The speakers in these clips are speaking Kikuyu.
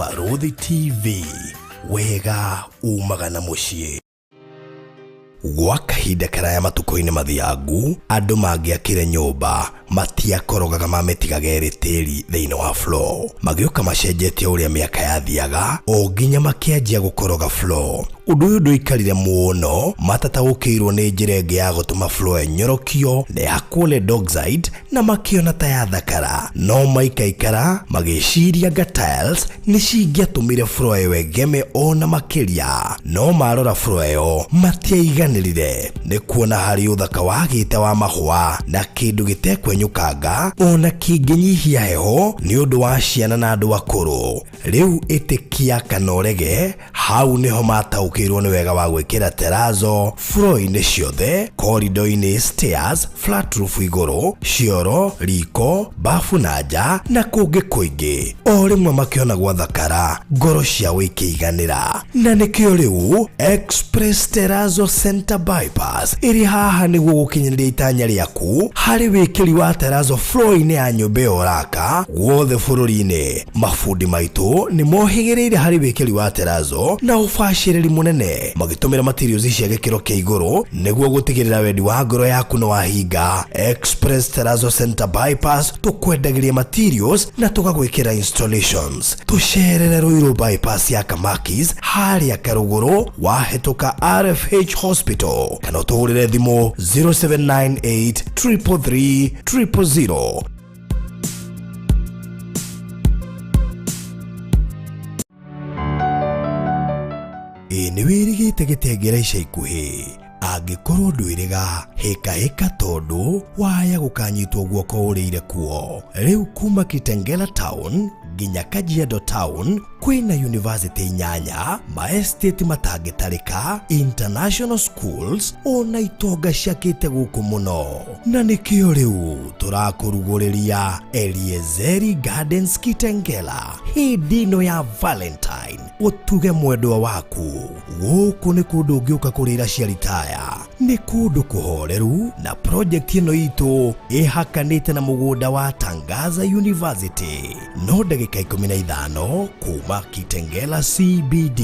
Barũthi TV, wega umaga na mũciĩ. Gwa kahinda karaya matukũ-inĩ mathiangu, andũ mangĩakire nyũmba matiakorogaga mamĩtigaga ĩrĩ tĩri thĩinĩ wa floor. Magĩũka macenjetie ũrĩa mĩaka yathiaga o nginya makĩanjia gũkoroga floor. Ũndũ ũyũ ndũikarire mũno matataũkĩirwo nĩ njĩra ĩngĩ ya gũtũma floor ĩnyorokio na ĩhakwo lead oxide na makĩona ta yathakara. No maikaikara magĩciria anga tiles nĩ cingĩatũmire floor ĩyo ĩgeme o na makĩria. No marora floor ĩyo matiaiganĩrire nĩ kuona harĩ ũthaka wagĩte wa mahũa na kĩndũ gĩtekwenyũkanga ona kĩngĩnyihia heho nĩ ũndũ wa ciana na andũ akũrũ. Rĩu ĩtĩkia kana ũrege, hau nĩho mataũkĩirwo nĩ wega wa gwĩkĩra terazo floor-inĩ ciothe, corridor-inĩ, stairs, flat roof igũrũ, cioro, riko, bafu na nja na kũngĩ kũingĩ. O rĩmwe makĩona gwathakara, ngoro ciao ikĩiganĩra. Na nĩkĩo rĩu Express Terrazzo Center Bypass ĩrĩ haha nĩguo gũkinyanĩria itanya rĩaku harĩ wĩkĩri wa terrazzo floor-inĩ ya nyũmba ĩyo ũraka guothe bũrũri-inĩ. Mabundi maitũ nĩ mohĩgĩrĩire harĩ wĩkĩri wa terrazzo na ũbacĩrĩri mũnene magĩtũmĩra materials cia gĩkĩro kĩa igũrũ nĩguo gũtigĩrĩra wendi wa ngoro yaku nĩ wahinga. Express Terrazzo Center Bypass tũkwendagĩria materials na tũgagwĩkĩra installations. Tũcerere Ruiru Bypass ya Kamakis harĩa Karũgũrũ wahĩtũka RFH Hospital kana ũtũhũrĩre thimũ 0798 333 000. Ĩ nĩ wĩrĩgĩte gĩtengera ica ikuhĩ? Angĩkorwo ndwĩrĩga, hĩkahĩka tondũ waya gũkanyitwo guoko ũrĩire kuo. Rĩu kuma Kitengela Town nginya Kajiado Town kwĩna university inyanya, maestate matangĩtarĩka, international schools ona itonga ciakĩte gũkũ mũno. Na nĩkĩo rĩu tũrakũrugũrĩria Eliezeri Gardens Kitengela hĩndĩ ĩno ya Valentine. Ũtuge mwendwa waku. Gũkũ nĩ kũndũ ũngĩũka kũrĩra cia ritaya. Nĩ kũndũ kũhoreru na project ĩno itũ ĩhakanĩte na mũgũnda wa Tangaza University. No ndagĩka 15 kuma Kitengela CBD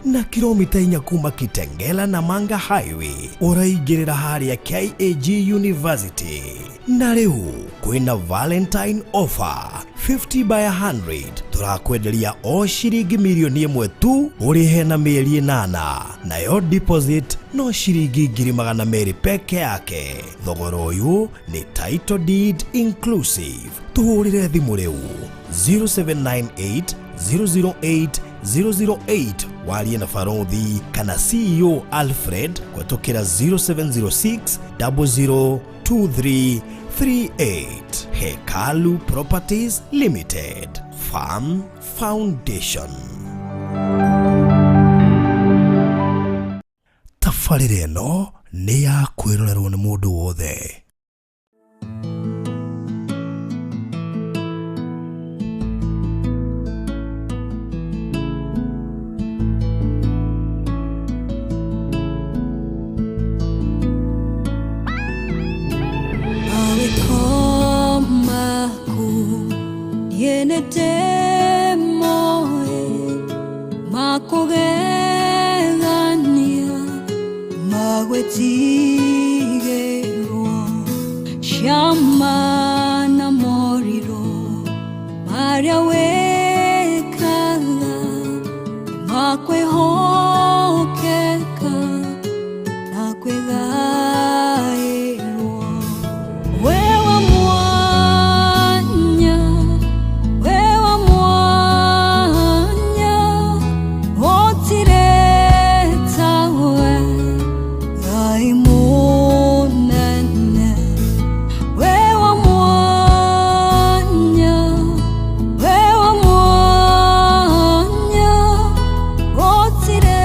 na kilomita 4 kuma Kitengela na Manga Highway ũraingĩrĩra harĩa KAG University. Na rĩu kwĩna Valentine offer 50 by 100 tũrakwenderia o ciringi mirioni 1 tu ũrĩhe na mĩeri 8, nayo deposit no ciringi ngiri magana merĩ peke yake. Thogora ũyũ nĩ title deed inclusive. Tũhũrĩre thimũ rĩu 0798 008 008 warie na Barothi kana CEO Alfred kũhetũkĩra 0706 002338. Hekalu Properties Limited, Farm Foundation. Tabarĩra ĩno nĩ ya kwĩrorerwo nĩ mũndũ wothe. Magwetigĩrwo ciama na morirũ marĩa wĩkaga makwĩhokeka na kwĩgaĩrwo. We wa mwanya, we wa mwanya, gũtirĩ tawe, Ngai mũnene. We wa mwanya, we wa mwanya, gũtirĩ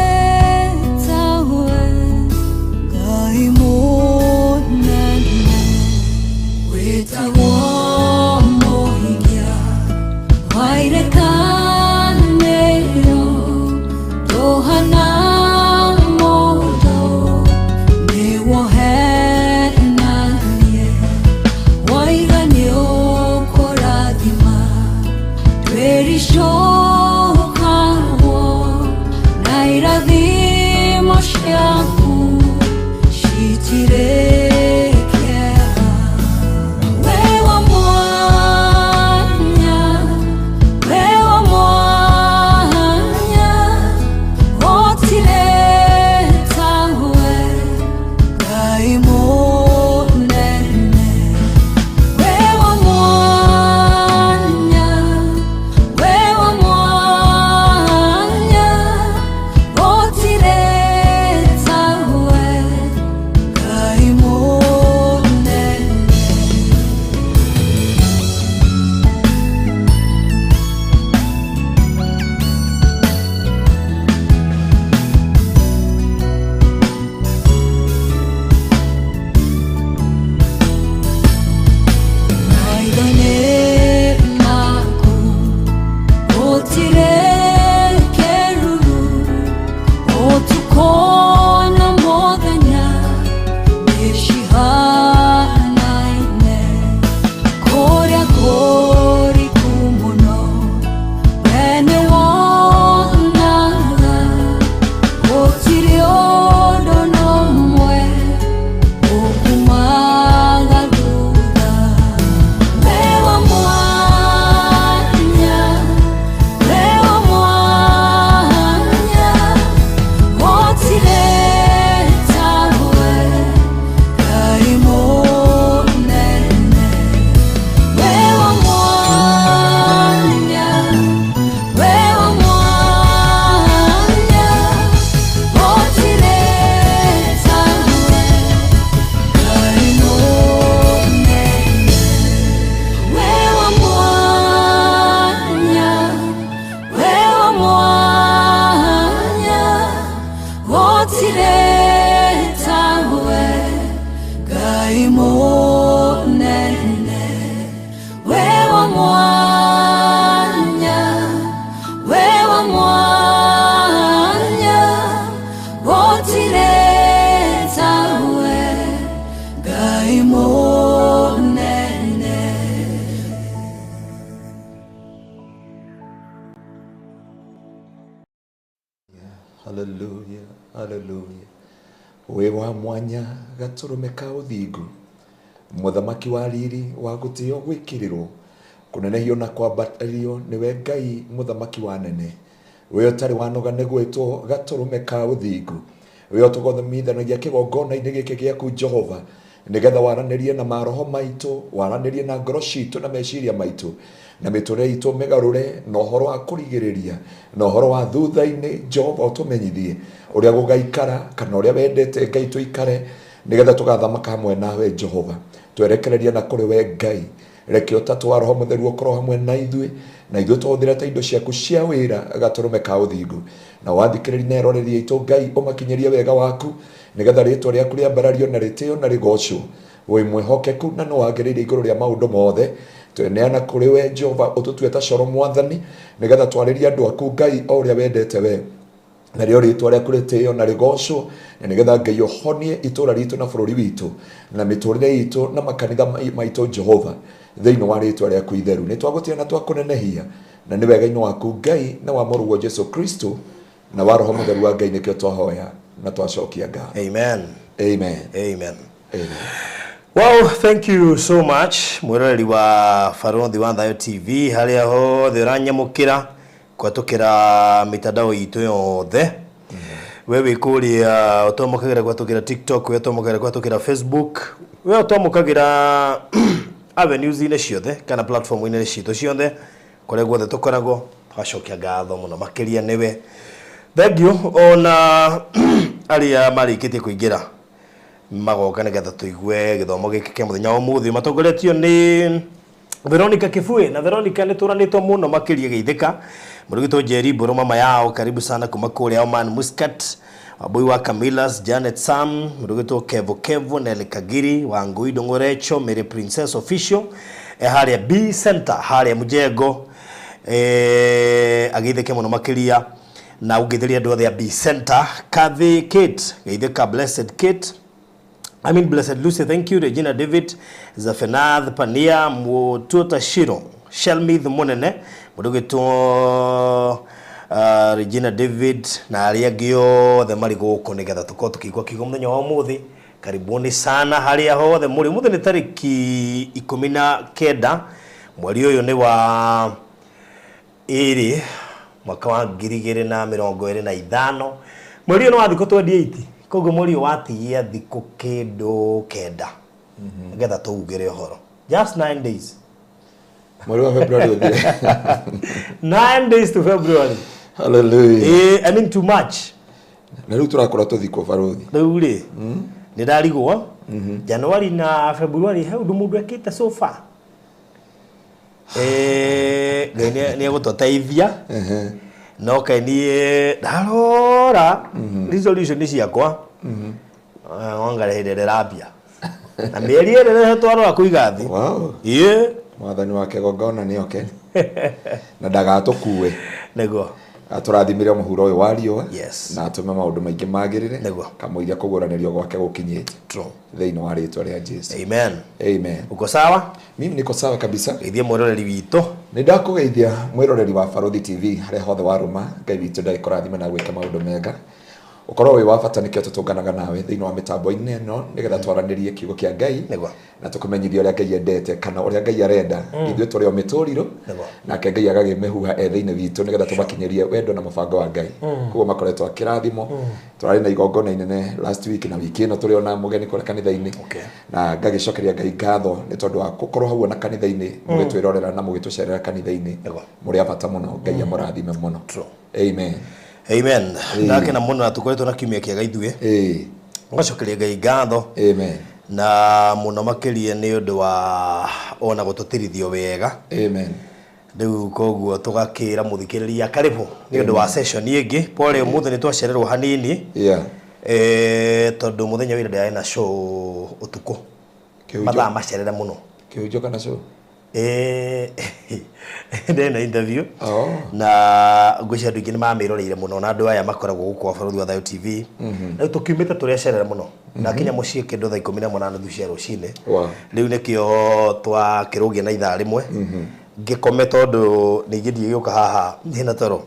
Munene, we wa mwanya, we wa mwanya, gũtirĩ tawe, Ngai Munene. Haleluya, haleluya. Wĩ wa mwanya gatũrũme ka ũthingu, mũthamaki wa riri wa gũtĩo gwĩkĩrĩrwo, kũnenehio na kwambatĩrio nĩwe Ngai mũthamaki wa nene. We ũtarĩ wanoga nĩ gwĩtwo gatũrũme ka ũthingu. We ũtũgomithanagia kĩgongona-inĩ gĩkĩ gĩaku Jehova, nĩgetha waranĩrie na maroho maitũ, waranĩrie na ngoro citũ na meciria maitũ, na mĩtũrĩre itũ mĩgarũre na ũhoro wa kũrigĩrĩria na ũhoro wa thutha-inĩ. Jehova ũtũmenyithie ũrĩa gũgaikara kana ũrĩa wendete Ngai tũikare, nĩgetha tũgathamaka hamwe nawe Jehova. Twerekereria na kũrĩ we Ngai, reke ũtatũ wa Roho Mũtheru ũkorwo hamwe na ithuĩ, na ithuĩ tũhũthĩre ta indo ciaku cia wĩra gatũrũme ka ũthingu. Na wathikĩrĩria na eroreri aitũ Ngai, ũmakinyĩrie wega waku, nĩgetha rĩtwa rĩaku rĩambarario na rĩtĩo na rĩgocwo. Wĩ mwĩhokeku na nĩ wagĩrĩire igũrũ rĩa maũndũ mothe. Tweneana kũrĩ we Jehova, ũtũtue ta coro mwathani, nĩgetha twarĩrie andũ aku Ngai o ũrĩa wendete we, narĩo rĩtwa rĩaku rĩtĩo na rĩgocwo, na nĩgetha Ngai ũhonie itũũra ritũ na bũrũri witũ na mĩtũrĩre itũ na makanitha maitũ Jehova, thĩinĩ wa rĩtwa rĩaku itheru. Nĩ twagũtĩa na twakũnenehia, na nĩ wega-inĩ waku Ngai na wa mũrũguo Jesu Kristo na wa Roho Mũtheru wa Ngai nĩkĩo twahoya na twacokia ngatho. Amen. Amen. Amen. Amen. Well, thank you so much mwĩroreri wa Barothi wa Thayo TV harĩa hothe ũranyamũkĩra kũhetũkĩra mitandao itũ yothe. We wĩ kũrĩa ũtwamũkagĩra kũhetũkĩra TikTok, we ũtwamũkagĩra kũhetũkĩra Facebook, we ũtwamũkagĩra avenues-inĩ ciothe kana platform-inĩ citũ ciothe kũrĩa guothe tũkoragwo, tũgacokia ngatho mũno makĩria nĩwe. Thank you ona arĩa marĩkĩtie kũingĩra magoka nĩgetha tũigue gĩthomo gĩkĩ kĩa mũthenya wa ũmũthĩ matongoretio nĩ Veronica Kibue. Na Veronica nĩ tũranĩtwo mũno makĩria geithĩka mũrugĩtwo Njeri Mbũrũ mama yao, karibu sana kuma kũrĩa Oman Muscat, Wambui wa Camillus, Janet Sam, mũrugĩtwo Kevo Kevo, Nelly Kagiri, Wangui Ndũng'ũrecho, Mary Princess Official, harĩa B Center harĩa Mũjengo, ageithĩke mũno makĩria na ũngeithĩrie andũ othe a B Center. Kathy Kate, geithĩka Blessed Kate, I mean Blessed Lucy, thank you. Regina David, Zafenath Pania, Mutuota Shiro, Shelmith Munene, mũndũ Regina David na arĩa angĩ othe marĩ gũkũ nĩgetha tũkorwo tũkĩigua kiugo mũthenya wa ũmũthĩ. Karibuni sana harĩa hothe mũrĩ. Ũmũthĩ nĩ tarĩki 19 mweri ũyũ nĩ wa 2 mwaka wa 2025. Mweri ũyũ nĩ wa thikũ 28, koguo mweri ũyũ watigia thikũ kĩndũ 9 nĩgetha tũugĩre ũhoro, just 9 days. Mweri wa February ũthire. 9 days to February. Hallelujah. I mean too much. Na rĩu tũrakorwo tũthikwo barothi. Rĩu rĩ nĩ ndarigwo January na February he ũndũ mũndũ ekĩte so far. Ngai nĩ egũtũteithia, no kaĩ niĩ ndarora resolution ciakwa wangare hĩndĩ ĩrĩa ĩrambia na mĩeri ĩrĩ rĩrĩa twarora kũiga thĩ. Wow. Ĩĩ. Mwathani wa kĩgongona nĩ oke na ndagatũkue. Nĩguo. Atũrathimire mũhuro ũyũ wa riũa Yes. na atũme maũndũ maingĩ magĩrĩre Nĩguo. kamũiria kũgũranĩrio gwake gũkinyĩte True. thĩinĩ wa rĩtwa rĩa Jesu. Amen. Amen. Uko sawa? Mimi niko sawa kabisa. Geithie mwĩroreri witũ. Nĩ ndakũgeithia mwĩroreri wa Barothi TV harĩa hothe warũma. Ngai witũ ndagĩkũrathime na gwĩka maũndũ mega. Ũkorwo wĩ wa bata nĩkĩo tũtũnganaga nawe thĩinĩ wa mĩtambo-inĩ ĩno nĩgetha twaranĩrie kiugo kĩa Ngai Nĩguo. na tũkũmenyithie ũrĩa Ngai endete kana ũrĩa Ngai arenda. Ithuĩ tũrĩ o mĩtũrirũ Nĩguo. nake Ngai agagĩmĩhuha e thĩinĩ witũ nĩgetha tũmakinyĩrie wendo na mũbango wa Ngai. Koguo makoretwo akĩrathimwo. Tũrarĩ na igongona inene last week na wiki ĩno tũrĩ ona mũgeni kũrĩa kanitha-inĩ. Okay. Na ngagĩcokeria Ngai ngatho nĩ tondũ wa gũkorwo hau ona kanitha-inĩ mũgĩtwĩrorera na mũgĩtũcerera kanitha-inĩ. Nĩguo. Mũrĩ a bata mũno. Ngai amũrathime mũno. True. Amen. Amen. Ndakena mũno na tũkoretwo na kiumia kĩega ithuĩ. Ĩĩ. Ngacokeria Ngai ngatho Amen. na mũno makĩria nĩ ũndũ wa ona gũtũtirithio wega. Amen. Rĩu koguo tũgakĩra mũthikĩrĩria karibu nĩ ũndũ wa session ĩngĩ. Pole ũmũthĩ nĩ twacererwo hanini. Yeah. Tondũ mũthenya wa ira ndĩrarĩ na show ũtukũ. Kĩhunjio. Mathaa macerere mũno. Kĩhunjio kana show? Ndena interview. Oh. Na ngwĩciria andũ aingĩ nĩ mamĩroreire mũno na andũ aya makoragwo gũkũ wa Bũrũri wa Thayũ TV. Rĩu tũkiumĩte tũrĩ acerere mũno. Ndakinya mũciĩ kĩndũ thaa 11 na nuthu cia rũcinĩ. Wow. Rĩu nĩkĩo twakĩrũgia na ithaa rĩmwe. Ngĩkome tondũ ningĩ ndigĩũka haha hena toro.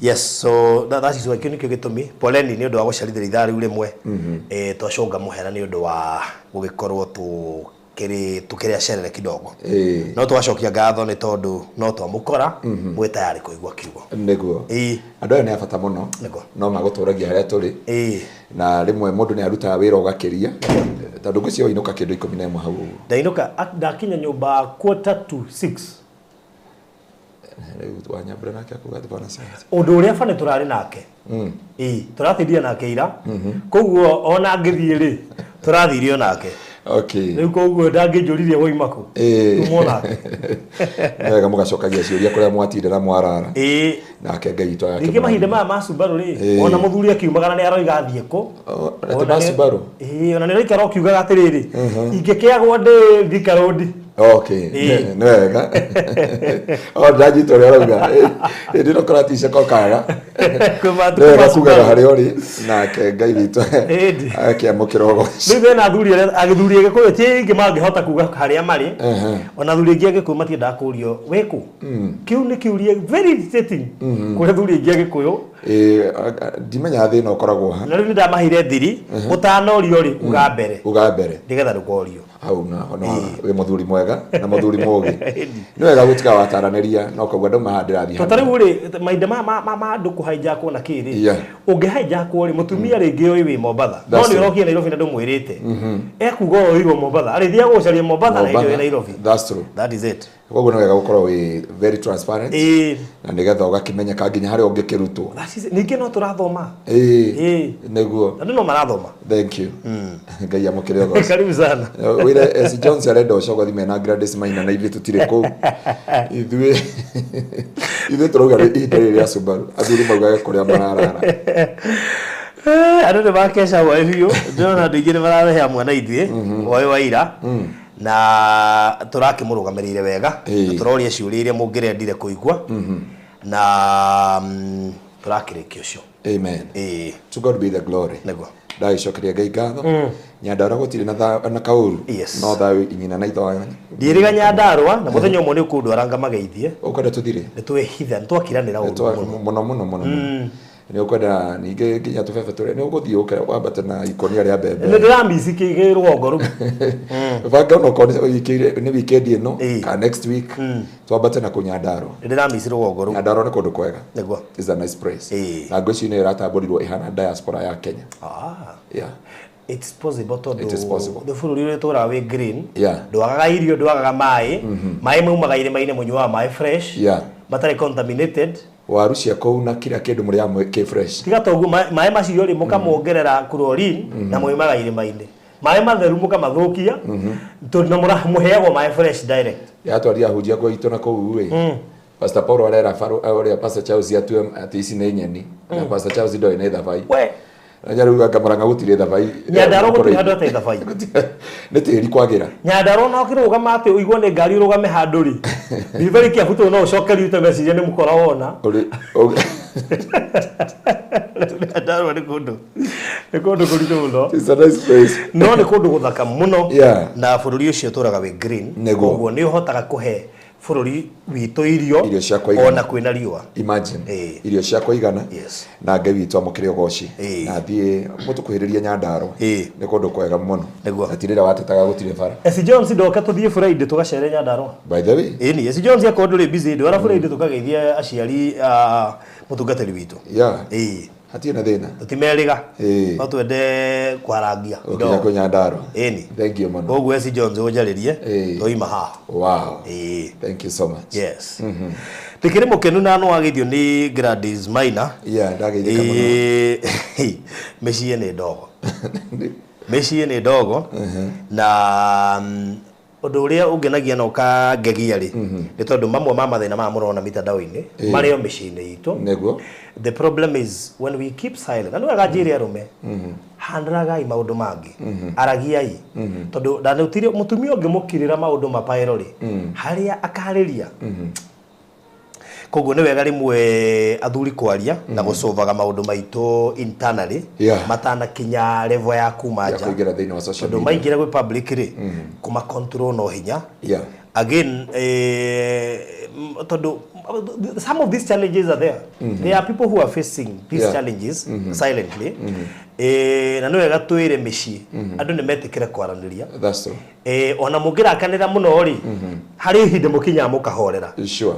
Yes, so that is why kĩu nĩkĩo gĩtũmi. Poleni nĩ ũndũ wa gũcerithĩria ithaa rĩu rĩmwe. Twacũnga mũhera nĩ ũndũ wa gũgĩkorwo tũkĩrĩ acerere kidogo. No twacokia ngatho nĩ tondũ no twamũkora mwĩ tayarĩ kũigua kiugo. Nĩguo. Andũ aya nĩ a bata mũno. Nĩguo. No magũtũragia harĩa tũrĩ. Na rĩmwe mũndũ nĩ arutaga wĩra ũgakĩria tondũ ngwĩciria wainũka kĩndũ 11 hau ũguo. Ndainũka ndakinya nyũmba 5:45. Rĩu wanyambura nake akuga atĩ bwana science. Ũndũ ũrĩa bane tũrarĩ nake. Tũratindia nake ira. Koguo ona ngĩthiĩ rĩ tũrathire onake. Okay. Rĩu koguo ndangĩnjũririe woima kũ. Tuuma onake. Nĩ wega mũgacokagia ciũria kũrĩa mwatinda na mwarara. Nake Ngai witũ agakĩmũrathima. Ningĩ mahinda maya ma Subaru rĩ, ona mũthuri akiumagara nĩ aroiga athiĩ kũ. Atĩ Ona ma Subaru? Ona nĩ araikara ũkiugaga atĩrĩrĩ, ingĩkĩagwo ndĩ Thika Road. Okay. Nĩ wega. O ndanyita ũrĩa ũrauga. Hĩndĩ ĩno kũratica ko kaga. Kwĩ matukũ Nĩ wega ma kugaga Subaru. harĩa ũrĩ nake Ngai witũ Ĩndĩ. agakĩamũkĩra ũgoci. Rĩu hena athuri arĩa agĩthuri Agĩkũyũ ti aingĩ mangĩhota kuga harĩa marĩ. Ona athuri aingĩ Agĩkũyũ matiendaga kũrio wĩ kũ. Kĩu nĩ kĩũria very irritating kũrĩ athuri aingĩ Agĩkũyũ. Ndimenyaga thĩna ũkoragwo ha. Na rĩu nĩ ndamaheire thiri ũtanorio rĩ uga mbere. Uga mbere. Nĩgetha ndũkorio. Hau naho no wĩ mũthuri mwega na mũthuri mũgĩ. Nĩ wega gũtiga wataranĩria na ũkauga ndauма haha ndĩrathiĩ To ta rĩu rĩ mahinda maya ma andũ kũhaijakwo na kĩ rĩ. Ũngĩhaijakwo rĩ mũtumia rĩngĩ ũĩ wĩ Mombatha. No That's nĩ true. ũrokire Nairobi na ndũmwĩrĩte. Ekuga oirwo Mombatha. Arĩthiaga gũcaria Mombatha na hĩndĩ ĩyo wĩ Nairobi. That's true. That is it. Koguo nĩ wega gũkorwo wĩ very transparent. Na nĩgetha ũgakĩmenyeka nginya harĩa ũngĩkĩrutwo. That is it. Ningĩ no tũrathoma. Nĩguo. Andũ no marathoma. Thank you. Ngai amũkĩre ũgoci. Karibu sana. Wĩre S Jones arenda ũcogothi mena Gladys Maina na ithuĩ tũtirĩ kũu. Ithuĩ tũrauga nĩ ihinda rĩrĩ rĩa Subaru. Athuri maugage kũrĩa mararara. Andũ nĩ makeca hwaĩ biũ. Ndĩrona andũ aingĩ nĩ mararehe hamwe na ithuĩ hwaĩ wa ira. Na tũrakĩmũrũgamĩrĩire wega. Na tũroria ciũria iria mũngĩrendire kũigua. Na tũrakĩrĩkia ũcio. Amen. To God be the glory. Nĩguo. Ndagĩcokeria Ngai ngatho. Nyandarũa gũtirĩ na kaũru. Yes. No thayũ nyina na ithe wanyu. Ndiĩrĩga Nyandarũa na mũthenya ũmwe nĩ ũkũndwara ngamageithie. Ũkwenda tũthire? Nĩ twĩhitha, nĩ twakiranĩra ũru mũno. Mũno mũno mũno. Nĩ ũkwenda ningĩ nginya tũbebe tũrĩa nĩ ũgũthiĩ ũke wambate na ikũnia rĩa mbembe. Nĩ ndĩramici kĩ rũgongo rũu. Banga onokorwo nĩ weekend ĩno kana next week twambate na kũ Nyandarũa. Nĩ ndĩramici rũgongo rũu. Nyandarũa nĩ kũndũ kwega. Nĩguo. It's a nice place. Na ngwĩciria nĩyo ĩratambũrirwo ĩhana diaspora ya Kenya. Yeah. It's possible tondũ It is possible. nĩ bũrũri ũrĩa tũraga wĩ green. Yeah. Ndwagaga irio, ndwagaga maĩ. Maĩ maumaga irĩma-inĩ, mũnyuaga maĩ fresh. Yeah. Matarĩ contaminated. Waru cia kũu na kila kĩndũ mũrĩaga kĩ fresh. Tiga toguo maĩ macio rĩ mũkamongerera chlorine na moimaga irĩma-inĩ. Maĩ matheru mũkamathũkia tondũ na mũheagwo maĩ fresh direct. Yatwarire ahunjia kwa itũ na kũu rĩ. Pastor Paul arera ũrĩa Pastor Charles atue atĩ ici nĩ nyeni. Na Pastor Charles ndoĩ nĩ thabai. We. Na nyaru ngamũranga gũtirĩ thabai. Nyandarũa gũtirĩ handũ hatarĩ thabai. Nĩ tĩri kwagĩra. Nyandarũa no kĩrũgama atĩ ũigue nĩ ngari ũrũgame handũ rĩ. Be very careful tondũ no ũcokerio ũte meciria nĩ mũkora wona. Nyandarũa nĩ kũndũ. Nĩ kũndũ kũritũ mũno. It's a nice place. No nĩ kũndũ gũthaka mũno. Yeah. Na bũrũri ũcio ũtũraga wĩ green. Nĩguo. Koguo nĩ ũhotaga kũhe bũrũri witũ irio. Irio cia kũigana. Ona kwĩna riũa. Imagine. Irio cia kũigana. Yes. Na Ngai witũ amũkĩre ũgoci. Na thiĩ mũtũkuhĩrĩrie Nyandarũa. Nĩ kũndũ kwega mũno. Nĩguo. Na ti rĩrĩa watetaga gũtirĩ bara. S Jones ndoka tũthiĩ Friday tũgacere Nyandarũa. By the way. Ĩni, S Jones akorwo ndũrĩ busy ndwara Friday tũkageithia aciari a mũtungatĩri witũ. Yeah. Hatirĩ na thĩna. Tũtimerĩga. No twende kwarangia. Ũkinya kwĩ Nyandarũa. Ĩni. Thank you mũno. Koguo S Jones ũnjarĩrie twaima haha. Wow. Thank you so much. Yes. Ndĩkĩrĩ mũkenu na no wageithio nĩ Gladys Maina. Yeah, ndageithĩka mũno. Mĩciĩ nĩ ndogo. Mĩciĩ nĩ ndogo. Na Ũndũ ũrĩa ũngenagia na ũkangegia rĩ, nĩ tondũ mamwe ma mathĩna maya mũrona mitandao-inĩ marĩ o mĩciĩ-inĩ itũ. Nĩguo. The problem is when we keep silent. Na nĩ wega njĩre arũme, handũragai maũndũ mangĩ, aragiai, tondũ ndanĩtire mũtumia ũngĩmũkirĩra maũndũ mapaĩro rĩ, harĩa akarĩria. Koguo nĩ wega rĩmwe athuri kwaria na gũcovaga maũndũ maitũ internally matanakinya level ya kuma ya nja, kũingĩra thĩinĩ wa social tondũ media. Maingĩra gwĩ public rĩ, kũma control no hinya. Again, tondũ some of these challenges are there. There are people who are facing these challenges silently. Na nĩ wega twĩre mĩciĩ andũ nĩ metĩkĩre kwaranĩria. That's true. Ona mũngĩrakanĩra mũno rĩ, harĩ ihinda mũkinyaga mũkahorera.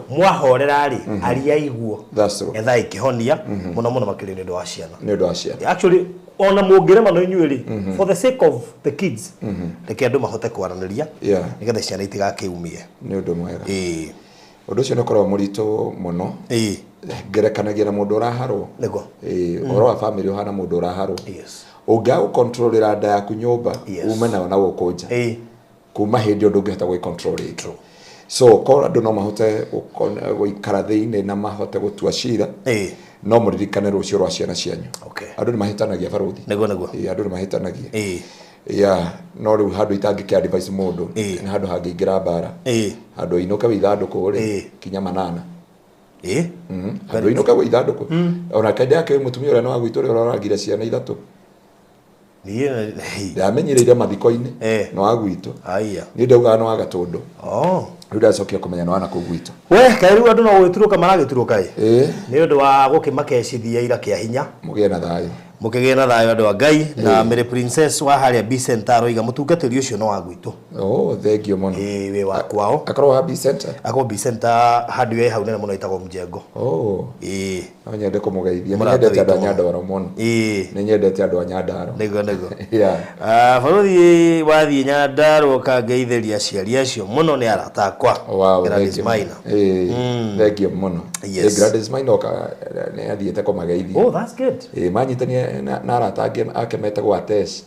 Mwahorera rĩ, ariaiguo. That's true. Ethai kĩhonia, mũno mũno makĩria nĩ ũndũ wa ciana. Nĩ ũndũ wa ciana. Actually, ona mũngĩrema no inyuĩ rĩ, for the sake of the kids, reke andũ mahote kwaranĩria nĩgetha ciana itigakĩumie. Nĩ ũndũ mwega. Ĩĩ. Ũndũ ũcio nĩ ũkoragwo mũritũ mũno. Ngerekanagia na mũndũ ũraharwo. Ĩĩ, ũhoro wa family ũhana mũndũ ũraharwo. Ũngĩaga gũcontrolĩra nda yaku nyũmba, ume nayo na gũkũ nja, kuma hĩndĩ ĩyo ndũngĩhota gwĩ-control rĩngĩ. So korwo andũ no mahote gũikara thĩinĩ na mahote gũtua cira, no mũririkane rũciũ rwa ciana cianyu. Andũ nĩ mahĩtanagia, barũthi. Nĩguo, nĩguo. Ĩĩ, andũ nĩ mahĩtanagia. Yeah, no rĩu handũ itangĩkĩ advice mũndũ nĩ handũ hangĩingĩra mbara, handũ inũke wĩ ithandũkũ rĩ, kinya manana. Handũ inũke wĩ ithandũkũ, ona kaida yake mũtumia ũrĩa nĩ wa gwitũ, ũrĩa ũroragire ciana ithatũ. Niĩ Ndamenyereire mathiko-inĩ. Nĩ wa gwitũ. Aya. Niĩ ndaugaga nĩ wa Gatũndũ. Oh. Rĩu ndacokia kũmenya nĩ wa nakũu gwitũ. We kaĩ rĩu andũ no gwĩturũka maragĩturũka ĩ, Ĩĩ. nĩ ũndũ wa gũkĩmakecithia ira kĩa hinya. Mũgĩe na thayũ. Mũkĩgĩe na thayũ, andũ a Ngai. Na Mary Princess wa harĩa B Center aroiga mũtungatĩri ũcio no wa gwitũ. Oh, thank you mũno. Ĩĩ, wĩ wa kwao. Akorwo wa B Center. Akorwo B Center, handũ ĩ hau nene mũno ĩtagwo Mjengo. Oh. Ĩĩ. No nyende kũmũgeithia. Nĩ Mũrata nyendete andũ a witũ. Nyandarua mũno. Nĩ nyendete andũ a Nyandarua. Nĩguo. Yeah. Ah, bũrũri wathiĩ Nyandarua ũkangeithĩria aciari acio mũno, nĩ arata akwa. Wow, Gladys thank you. Maina. Ĩĩ, thank you mũno. Yes. Ĩĩ, Gladys Maina oka nĩ athiĩte kũmageithia. Oh, that's good. Ĩĩ, manyitanie na arata angĩ ake metagwo Atesh.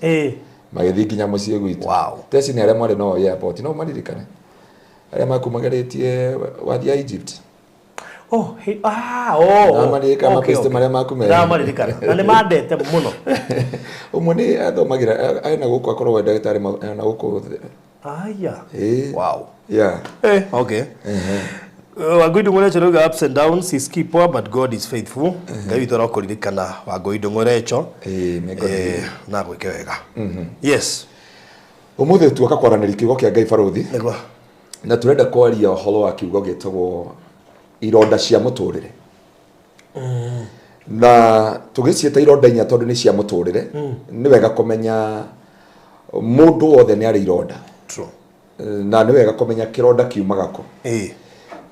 Magĩthiĩ nginya mũciĩ gwitũ. Tesh nĩ arĩa mwarĩ nao airport, no maririkane arĩa makumagarĩtie wathiĩ Egypt. Oh, hey, ah, oh. Ndamaririkana. Okay, mabeste okay. marĩa maku merĩ. Ndamaririkana. Na nĩ mandete mũno. Ũmwe nĩ athomagĩra ena gũkũ, akoragwo e ndagĩtarĩ na gũkũ. Aya. Ĩĩ. Wow. Yeah. Okay. Wangui Ndung'urecho rauga ups and downs is keep poor but God is faithful. Ngai witũ arokũririkana, Wangui Ndung'urecho. Ĩĩ, may God Eh, na gwĩke wega. Yes. Ũmũthĩ tuoka kwaranĩria kiugo kĩa Ngai, barũthi. Nĩguo. Na tũrenda kwaria ũhoro wa kiugo gĩtagwo ironda cia mũtũrĩre, na tũgĩciĩta ironda inya tondũ nĩ cia mũtũrĩre. Nĩ wega kũmenya mũndũ wothe nĩ arĩ ironda. True. Na nĩ wega kũmenya kĩronda kiumaga kũ.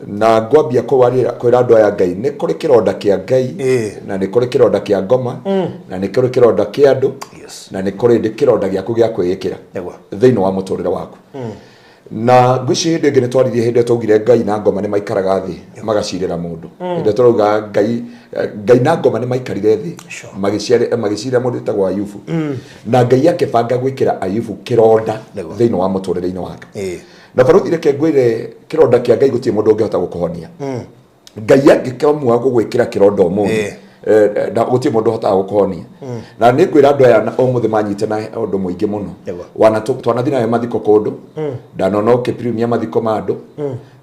Na ngwambia kwĩra andũ aya Ngai, nĩ kũrĩ kĩronda kĩa Ngai, na nĩ kũrĩ kĩronda kĩa ngoma, na nĩ kũrĩ kĩronda kĩa andũ, na nĩ kũrĩ kĩronda gĩaku gĩa kwĩĩkĩra thĩinĩ wa mũtũrĩre waku. Na ngwĩciria hĩndĩ ĩngĩ nĩ twaririe, hĩndĩ ĩyo twaugire Ngai na ngoma nĩ maikaraga thĩ magacirĩra mũndũ. Hĩndĩ ĩyo tũrauga Ngai na ngoma nĩ maikarire thĩ magĩcirĩra mũndũ wĩtagwo Ayubu, na Ngai akĩbanga gwĩkĩra Ayubu kĩronda thĩinĩ wa mũtũrĩre-inĩ wake. Na barũthi, reke ngwĩre, kĩronda kĩa Ngai gũtirĩ mũndũ ũngĩhota gũkũhonia. Ngai angĩkamua gũgwĩkĩra kĩronda ũmũthĩ, na gũtirĩ mũndũ ũhotaga gũkũhonia. Na nĩ ngwĩra andũ aya ũmũthĩ manyite na ũndũ mũingĩ mũno. Wana twanathiĩ nawe mathiko kũndũ, ndanona ũkĩpirumia mathiko ma andũ.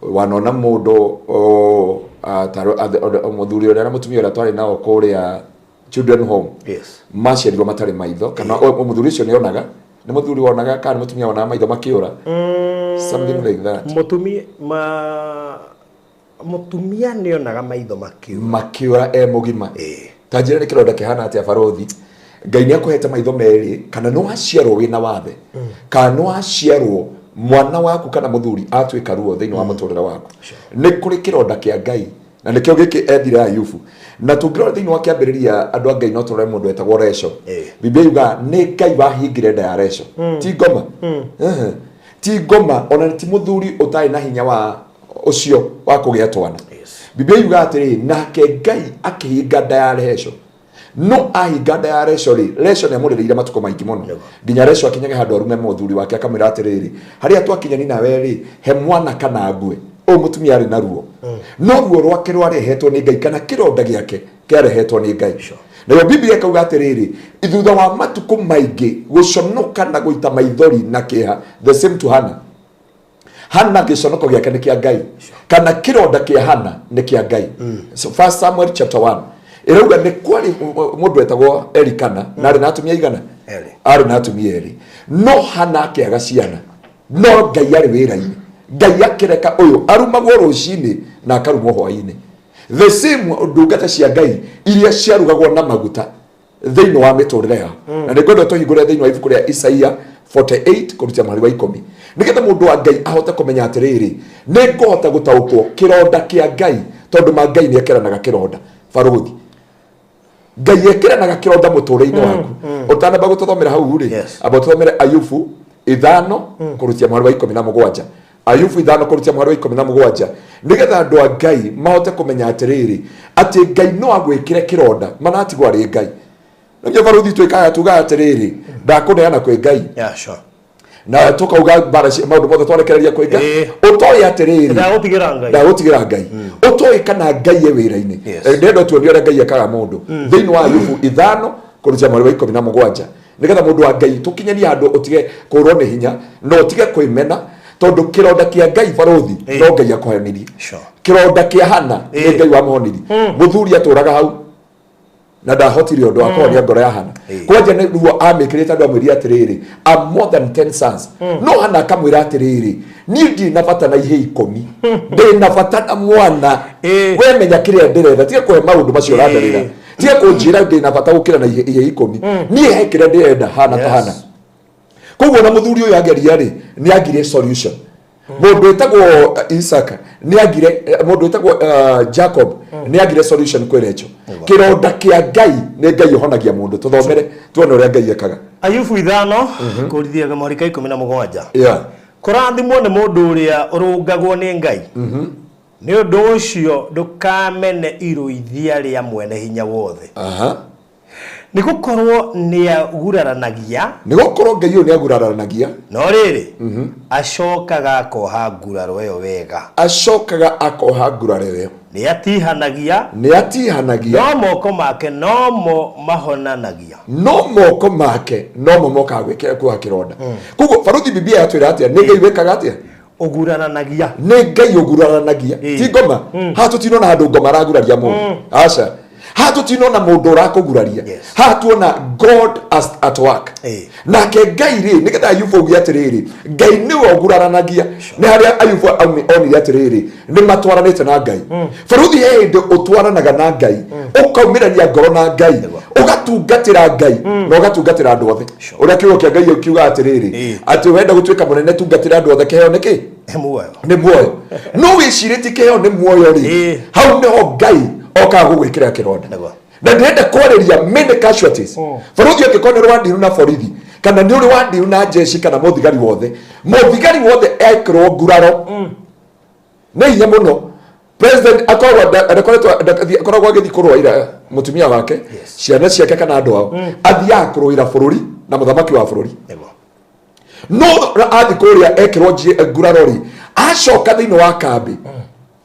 Wanona mũndũ mũthuri ũrĩa na mũtumia ũrĩa twarĩ nao kũrĩa children home, maciarirwo matarĩ maitho, kana mũthuri ũcio nĩ onaga, nĩ mũthuri wonaga kana nĩ mũtumia wonaga maitho makĩũra, something like that. Mũtumia ma mũtumia nĩ onaga maitho makiura. Makiura e mũgima. Ta njĩra nĩ kĩronda kĩhana atĩa, barũthi? Ngai nĩ akũhete maitho merĩ, kana nĩ waciarwo wĩna wathe, kana nĩ waciarwo mwana waku kana mũthuri atuĩka ruo thĩinĩ wa mũtũrĩre waku, nĩ kũrĩ kĩronda kĩa Ngai, na nĩkĩo gĩkĩ ethire Ayubu. Na tũngĩrora thĩinĩ wa kĩambĩrĩria, andũ a Ngai, no tũrore mũndũ wetagwo Reco. Biblia yuga nĩ Ngai wahingire nda ya Reco, ti ngoma. Ehe. Ti ngoma, ona ti mũthuri ũtarĩ na hinya wa ũcio wa kũgĩa twana. Biblia yuga atĩrĩ, nake Ngai akĩhinga nda ya Reco. No ahinga nda ya Recho rĩ, Recho nĩ amũrĩrĩire matukũ maingĩ mũno nginya Recho akinyage handũ arume mũthuri wake akamwĩra atĩrĩrĩ, harĩa twakinya ni nawe rĩ, he mwana kana ngue. Ũyũ mũtumia arĩ na ruo, no ruo rwake rwarehetwo nĩ Ngai, kana kĩronda gĩake kĩarehetwo nĩ Ngai. Nayo Biblia ĩkauga atĩrĩrĩ, thutha wa matukũ maingĩ gũconoka na gũita maithori na kĩeha, the same to Hannah. Hana gĩconoko gĩake nĩ kĩa Ngai, kana kĩronda kĩa Hana nĩ kĩa Ngai. So, First Samuel chapter 1 ĩrauga nĩ kwarĩ mũndũ wetagwo Elikana na arĩ na atumia igana? Erĩ. Arĩ na atumia erĩ, no Hana akĩaga ciana, no Ngai arĩ wĩra-inĩ. Ngai akĩreka ũyũ arumagwo rũcinĩ na akarumwo hwaĩ-inĩ. The same ndungata cia Ngai iria ciarugagwo na maguta thĩinĩ wa mĩtũrĩre yao. Na nĩ ngwenda tũhingũre thĩinĩ wa ibuku rĩa Isaia 48 kũrutia mũhari wa 10, nĩgetha mũndũ wa Ngai ahote kũmenya atĩrĩrĩ, nĩ ngũhota gũtaũkwo kĩronda kĩa Ngai, tondũ ma Ngai nĩ ekĩranaga kĩronda. Barũthi, Ngai ekĩranaga kĩronda mũtũrĩre-inĩ waku. Ũtanamba gũtũthomera hau rĩ, amba ũtũthomere Ayubu 5 kũrutia mũhari wa 17. Ayubu 5 kũrutia mũhari wa 17, nĩgetha andũ a Ngai mahote kũmenya atĩrĩrĩ, atĩ Ngai no agwĩkĩre kĩronda manatigwo arĩ Ngai. Nĩkĩo barũthi twĩkaga, tugaga atĩrĩrĩ, ndakũneana kwĩ Ngai. Yeah, sure. Na tukauga mbara maũndũ mothe twarekereria kwĩ Ngai. Ũtoĩ atĩrĩrĩ, Ndagũtigĩra Ngai. Ndagũtigĩra Ngai, ũtoĩ kana Ngai e wĩra-inĩ. Ndĩrenda tuonie ũrĩa Ngai ekaga mũndũ thĩinĩ wa Ayubu 5 kũrutia mweri wa 17, nĩgetha mũndũ wa Ngai tũkinyanie handũ ũtige kũrwo nĩ hinya na ũtige kwĩmena, tondũ kĩronda kĩa Ngai, barũthi, no Ngai akũhonirie. Kĩronda kĩa Hana nĩ Ngai wamũhonirie. Mũthuri atũraga hau na ndahotire ũndũ wa kũhonia ngoro ya Hana. Kwanja nĩ ruo amĩkĩrĩte andũ amwĩrire atĩrĩrĩ, I'm more than 10 sons. No Hana akamwĩra atĩrĩrĩ, niĩ ndirĩ na bata na ihĩ 10, ndĩ na bata na mwana. We menya kĩrĩa ndĩrenda, tiga kũhe maũndũ macio ũrandarĩra, tiga kũnjĩra ndĩ na bata gũkĩra na ihĩ 10. Niĩ he kĩrĩa ndĩrenda hana ta Hana. Koguo na mũthuri ũyũ ageria rĩ, nĩ agire solution. Mũndũ wĩtagwo Isaka nĩ agire, mũndũ wĩtagwo Jacob nĩ agire solution kwĩ Rachel. Kĩronda kĩa Ngai nĩ Ngai ũhonagia mũndũ. Tũthomere tuone ũrĩa Ngai ekaga. Ayubu 5 kũrithia kamweri ka 17. Kũrathimwo nĩ mũndũ ũrĩa ũrũngagwo nĩ Ngai, nĩ ũndũ ũcio ndũkamene irũithia rĩa mwene hinya wothe. Nĩ gũkorwo nĩaguraranagia. Nĩ gũkorwo Ngai ũyũ nĩ aguraranagia. No rĩrĩ, acokaga akoha nguraro ĩyo wega. Acokaga akoha nguraro ĩyo. Nĩ atihanagia. Nĩ atihanagia. No moko make nomo mahonanagia. No moko make nomo mokaga gwĩkĩra kuoha kĩronda. Koguo barũthi, Biblia yatwĩra atĩa? Nĩ Ngai wĩkaga atĩa? Ũguraranagia. Nĩ Ngai ũguraranagia, ti ngoma. Haha tũtinona handũ ngoma araguraria mũndũ, aca. Haha tũtinona mũndũ ũrakũguraria. Haha tuona God as at work. Nake Ngai rĩ, nĩgetha Ayubu auge atĩrĩrĩ, Ngai nĩwe ũguraranagia, nĩ harĩa Ayubu onire atĩrĩrĩ, nĩ matwaranĩte na Ngai. Barũthi, he hĩndĩ ũtwaranaga na Ngai, ũkaumĩrania ngoro na Ngai, ũgatungatĩra Ngai na ũgatungatĩra andũ othe. Ũrĩa kiugo kĩa Ngai kiuga atĩrĩrĩ, atĩ wenda gũtuĩka mũnene, tungatĩra andũ othe, kĩheo nĩ kĩ? Nĩ muoyo. Nĩ muoyo. No wĩcirĩtie kĩheo nĩ muoyo rĩ, hau nĩho Ngai okaga gũgwĩkĩra kĩronda. Na ndĩrenda kwarĩria many casualties. Borithi, angĩkorwo nĩ ũrĩ wa ndiru na borithi, kana nĩ ũrĩ wa ndiru na jeshi, kana mũthigari wothe, mũthigari wothe ekĩrwo nguraro nĩ hinya mũno. President akoragwo ndakoretwo akoragwo agĩthiĩ kũrũĩra mũtumia wake, ciana ciake, kana andũ ao. Athiaga kũrũĩra bũrũri na mũthamaki wa bũrũri. No athiĩ kũrĩa ekĩrwo nguraro rĩ, acoka thĩinĩ wa kambĩ,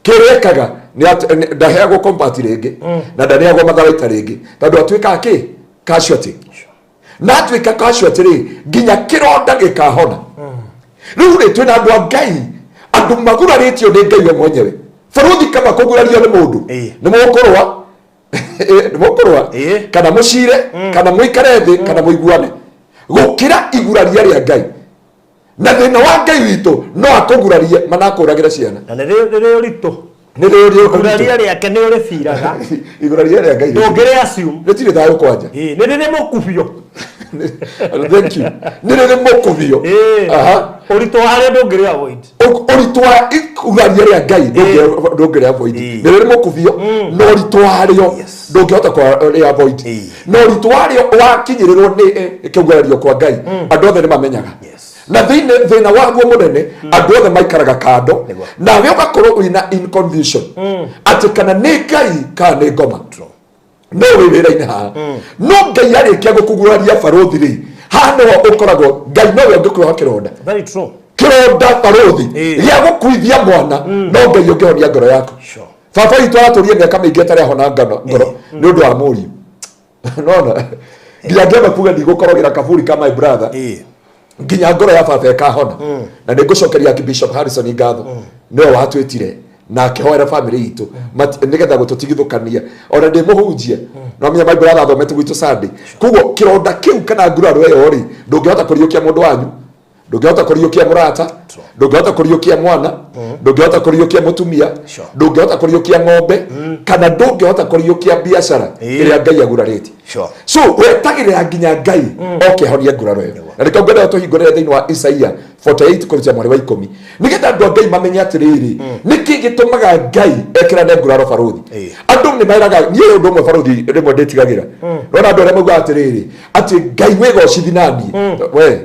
kĩrĩa ekaga nĩ ndaheagwo combat rĩngĩ na ndaneagwo matharaita rĩngĩ, tondũ atuĩkaga kĩ? Casualty. Na atuĩka casualty rĩ, nginya kĩronda gĩkahona. Rĩu rĩ, twĩna andũ a Ngai, andũ magurarĩtio nĩ Ngai we mwenyewe. Barũthi, kaba kũgurario nĩ mũndũ. Nĩ mũkũrũa, nĩ mũkũrũa, kana mũcire, kana mũikare thĩ, kana mũiguane, gũkĩra iguraria rĩa Ngai. Na thĩna wa Ngai witũ, no akũgurarie manakũragĩra ciana. Na nĩ rĩ ũritũ. Nĩ rĩũrĩ. Iguraria rĩake nĩ ũrĩbiraga. Iguraria rĩa Ngai Ndũngĩrĩ assume. Rĩtirĩ thayũ kwanja. Nĩ rĩrĩ mũkubio. Thank you, nĩ rĩrĩ mũkubio. Ũritũ warĩo ndũngĩrĩ avoid. Ũritũ wa iguraria rĩa Ngai ndũngĩrĩ avoid. Nĩ rĩrĩ mũkubio, na ũritũ warĩo ndũngĩhota kũrĩ avoid. Na ũritũ warĩo wakinyĩrĩrwo nĩ kĩgurario kwa Ngai, andũ othe nĩ mamenyaga. Na thĩinĩ thĩna waguo mũnene, andũ othe maikaraga kando, nawe ũgakorwo wĩna in confusion atĩ kana nĩ Ngai kana nĩ ngoma. No wĩ wĩra-inĩ haha, no Ngai arĩkia gũkũguraria barũthi rĩ, haha nĩho ũkoragwo Ngai nowe ũngĩkuoha kĩronda. Very true. Kĩronda barũthi gĩa gũkuithia mwana, no Ngai ũngĩhonia ngoro yaku. Baba witũ aratũrie mĩaka mĩingĩ atarĩ ahona ngoro nĩ ũndũ wa mũriũ. Nona nginya ngĩamba kuga ndigũkorogera kaburi ka my brother nginya ngoro ya baba ĩkahona. Na nĩ ngũcokeria Archbishop Harrison ngatho, nĩwe watwĩtire na akĩhoera famĩlĩ itũ nĩgetha gũtũtigithũkania. Ona ndĩ mũhunjia, no menya my brother athomete gwitũ Sunday. Koguo kĩronda kĩu kana nguraro ĩyo rĩ, ndũngĩhota kũriũkia mũndũ wanyu, ndũngĩhota kũriũkia mũrata, ndũngĩhota kũriũkia mwana, ndũngĩhota kũriũkia mũtumia, ndũngĩhota kũriũkia ng'ombe, kana ndũngĩhota kũriũkia biacara ĩrĩa Ngai agurarĩtie. So wetagĩrĩra nginya Ngai oke ahonie nguraro ĩyo. Na nĩkĩo ngwenda tũhingũrĩre thĩinĩ wa Isaia 48 kũruta mweri wa 10, nĩgetha andũ a Ngai mamenye atĩrĩrĩ, nĩkĩ gĩtũmaga Ngai ekĩrane nguraro barũthi. Andũ nĩ meraga niĩ ũndũ ũmwe barũthi rĩmwe ndĩtigagĩra, nona andũ arĩa maugaga atĩrĩrĩ, atĩ Ngai wĩgocithi naniĩ we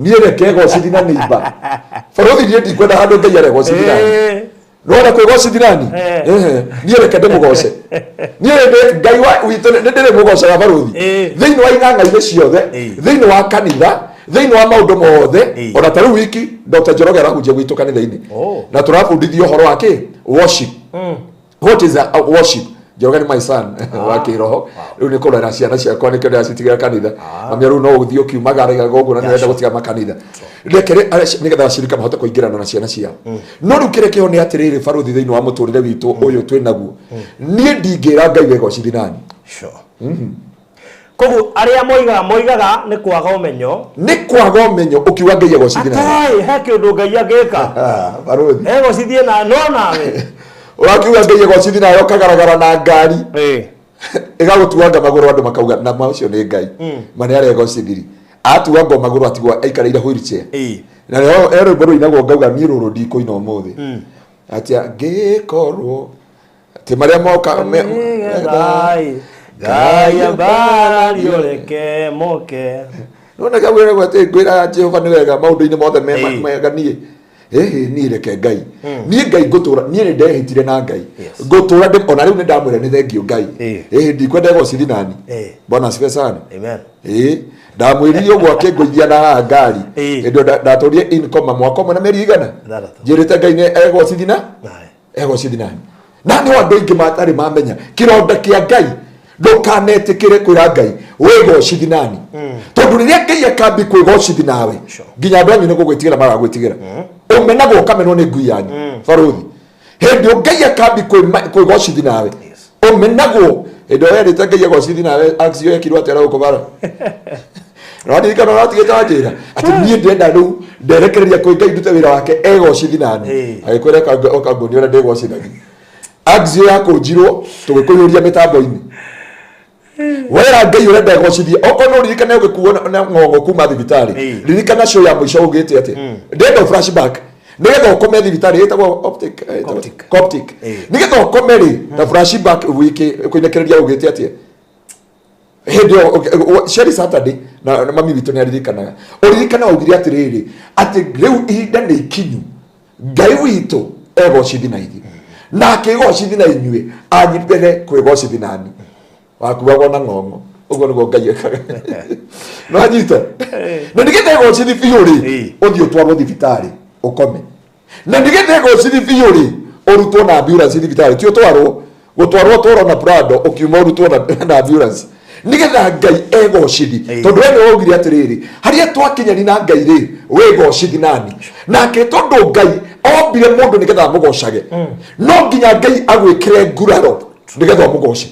niĩ reke gocithi na nĩimba barũthi, niĩ ndikwenda handũ Ngai aregocithi nani. Nona kwĩgocithi nani? Ehe, niĩ reke ndĩmũgoce niĩ Ngai wa witũ nĩ ndĩrĩmũgocaga barũthi thĩinĩ wa ing'ang'a-inĩ ciothe, thĩinĩ wa kanitha, thĩinĩ wa maũndũ mothe. Ona ta rĩu wiki Dr. Njoroge arahunjia gwitũ kanitha-inĩ na tũrabundithio ũhoro wa kĩ worship. What is a worship? Njoroge nĩ my son wa kĩroho. Rĩu nĩ kũrera ciana ciakwa, nĩkĩo ndĩracitigĩra kanitha. Mamia rĩu no ũthiĩ ũkiumagaraga ũguo na nĩũrenda gũtiga makanitha, rekere nĩgetha acirika mahote kũingĩrana na ciana ciao. No rĩu kĩrĩa kĩho nĩ atĩrĩrĩ barũthi, thĩinĩ wa mũtũrĩre witũ ũyũ twĩ naguo, niĩ ndingĩra Ngai wegocithi nani. Koguo arĩa moigaga nĩ kwaga ũmenyo. Nĩ kwaga ũmenyo ũkiuga Ngai egocithi nani. Atai he kĩũndũ Ngai angĩka. Barũthi, egocithie na no nawe. Ũrakiuga Ngai egocithi nawe ũkagaragara na ngari ĩgagũtuanga magũrũ, andũ makauga na ma ũcio nĩ Ngai ma nĩ aregocithiri, atuangwo magũrũ atigwo aikarĩire wheelchair. Na rĩo he rwĩmbo rũinagwo ngauga niĩ rũrũ ndikũina ũmũthĩ, atĩ angĩkorwo atĩ marĩa moka Ngai Ngai ambarario reke moke. Nona kau atĩ ngwĩra Jehova nĩ wega maũndũ-inĩ mothe mega. Niĩ ĩhĩ niĩ reke Ngai, niĩ Ngai ngũtũra, niĩ nĩ ndehĩtire na Ngai ngũtũra ona rĩu nĩ ndamwĩra nĩ thengiũ Ngai. Ĩhĩ ndikwenda egocithi nani. Bwana asifiwe sana. Amen. Ĩĩ, ndamwĩrire ũguo akĩngũithia na haha ngari. Hĩndĩ ĩyo ndatũrire in coma mwaka ũmwe na mĩeri igana. 6. Njĩrĩte Ngai nĩ egocithi na Nawe. Egocithi nani, na nĩ andũ aingĩ matarĩ mamenya kĩronda kĩa Ngai. Ndũkanetĩkĩre kwĩra Ngai wĩgocithi nani, tondũ rĩrĩa Ngai akambi kwĩgocithi nawe, nginya andũ anyu nĩ gũgwĩtigĩra magagwĩtigĩra. Ũmenagwo ũkamenwo nĩ ngui yanyu barũthi. Hĩndĩ ĩyo Ngai akambi kwĩgocithi nawe, ũmenagwo. Hĩndĩ ĩyo werĩte Ngai egocithi nawe, acio ekirwo atĩa gũkũ bara? Nĩwaririkana ũratigĩte wanjĩra atĩ niĩ ndĩrenda rĩu nderekereria kwĩ Ngai ndute wĩra wake egocithi nani. Agĩkwĩra ũkanguonia ũrĩa ndĩgocithagia. Axio yakũnjirwo tũgĩkũihũria mĩtambo-inĩ, wera Ngai ũrenda egocithie. Okorwo no ririkane ũgĩkuo na ng'ong'o kuma thibitarĩ, ririkana show ya mũico ugĩte atĩ ndĩrenda flashback nĩgetha ũkome thibitarĩ ĩtagwo optic, Coptic. Coptic. Nĩgetha ũkome rĩ na flashback wiki kũinĩkĩrĩria ugĩte atĩa hĩndĩ ĩyo ciarĩ Saturday na mami witũ nĩ aririkanaga. Ũririkana augire atĩrĩrĩ, atĩ rĩu ihinda nĩ ikinyu Ngai witũ egocithi na ithuĩ, na akĩgocithi na inyuĩ anyitĩre kwĩgocithi nani wakuagwo na ng'ong'o. Ũguo nĩguo Ngai ekaga. No anyita na nĩgetha egocithi biũ rĩ, ũthiĩ ũtwarwo thibitarĩ ũkome, na nĩgetha egocithi biũ rĩ, ũrutwo na ambulance thibitarĩ, ti ũtwarwo gũtwarwo twarwo na Prado ũkiuma, ũrutwo na ambulance nĩgetha Ngai egocithi. Tondũ we nĩwe waugire atĩrĩrĩ, harĩa twakinyani na Ngai rĩ, wĩgocithi nani nake, tondũ Ngai ombire mũndũ nĩgetha amũgocage. No nginya Ngai agwĩkĩre nguraro nĩgetha ũmũgoce.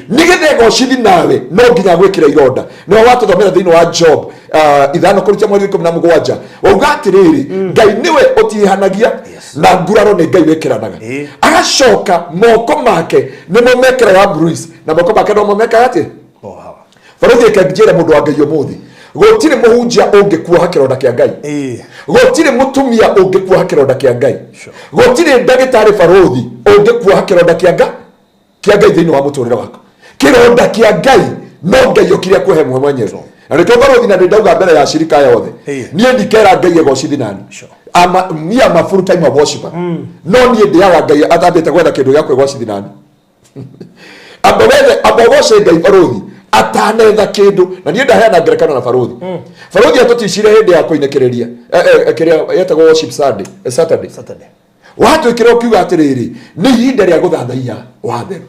Nĩgetha egocithi nawe no nginya agwĩkĩre ironda. Nĩwe watũthomera thĩinĩ wa Job 5 kũruta mweri 17, wauga atĩrĩrĩ, Ngai nĩwe ũtihanagia na nguraro nĩ Ngai wĩkĩranaga. Agacoka moko make nĩmo mekĩraga bruise, na moko make nomo mekaga atĩ Oh, hawa. Barũthi, reke njĩre mũndũ wa Ngai ũmũthĩ, gũtirĩ mũhunjia ũngĩkuoha kĩronda kĩa Ngai. Gũtirĩ mũtumia ũngĩkuoha kĩronda kĩa Ngai. Gũtirĩ ndagĩtarĩ barũthi ũngĩkuoha kĩronda kĩa Ngai, kĩa Ngai thĩinĩ wa mũtũrĩre waku. Kĩronda kĩa Ngai no Ngai okire akuohe mwe mwenyewe. Na nĩkĩo barũthi, na ndĩndauga mbere ya shirika yothe, niĩ ndikera Ngai egocithi nani. Ama, me am a full time worshiper, no niĩ ndĩaga Ngai atambĩte gwetha kĩndũ gĩa kwĩgocithi nani. Amba wethe, amba ũgoce Ngai barũthi atanetha kĩndũ. Na niĩ ndaheana ngerekano na barũthi. Barũthi atũticire hĩndĩ ya kũinĩkĩrĩria kĩrĩa yetagwo worship Sunday, Saturday. Saturday. Watwĩkĩra ũkiuga atĩrĩrĩ, nĩ ihinda rĩa gũthathaiya watheru.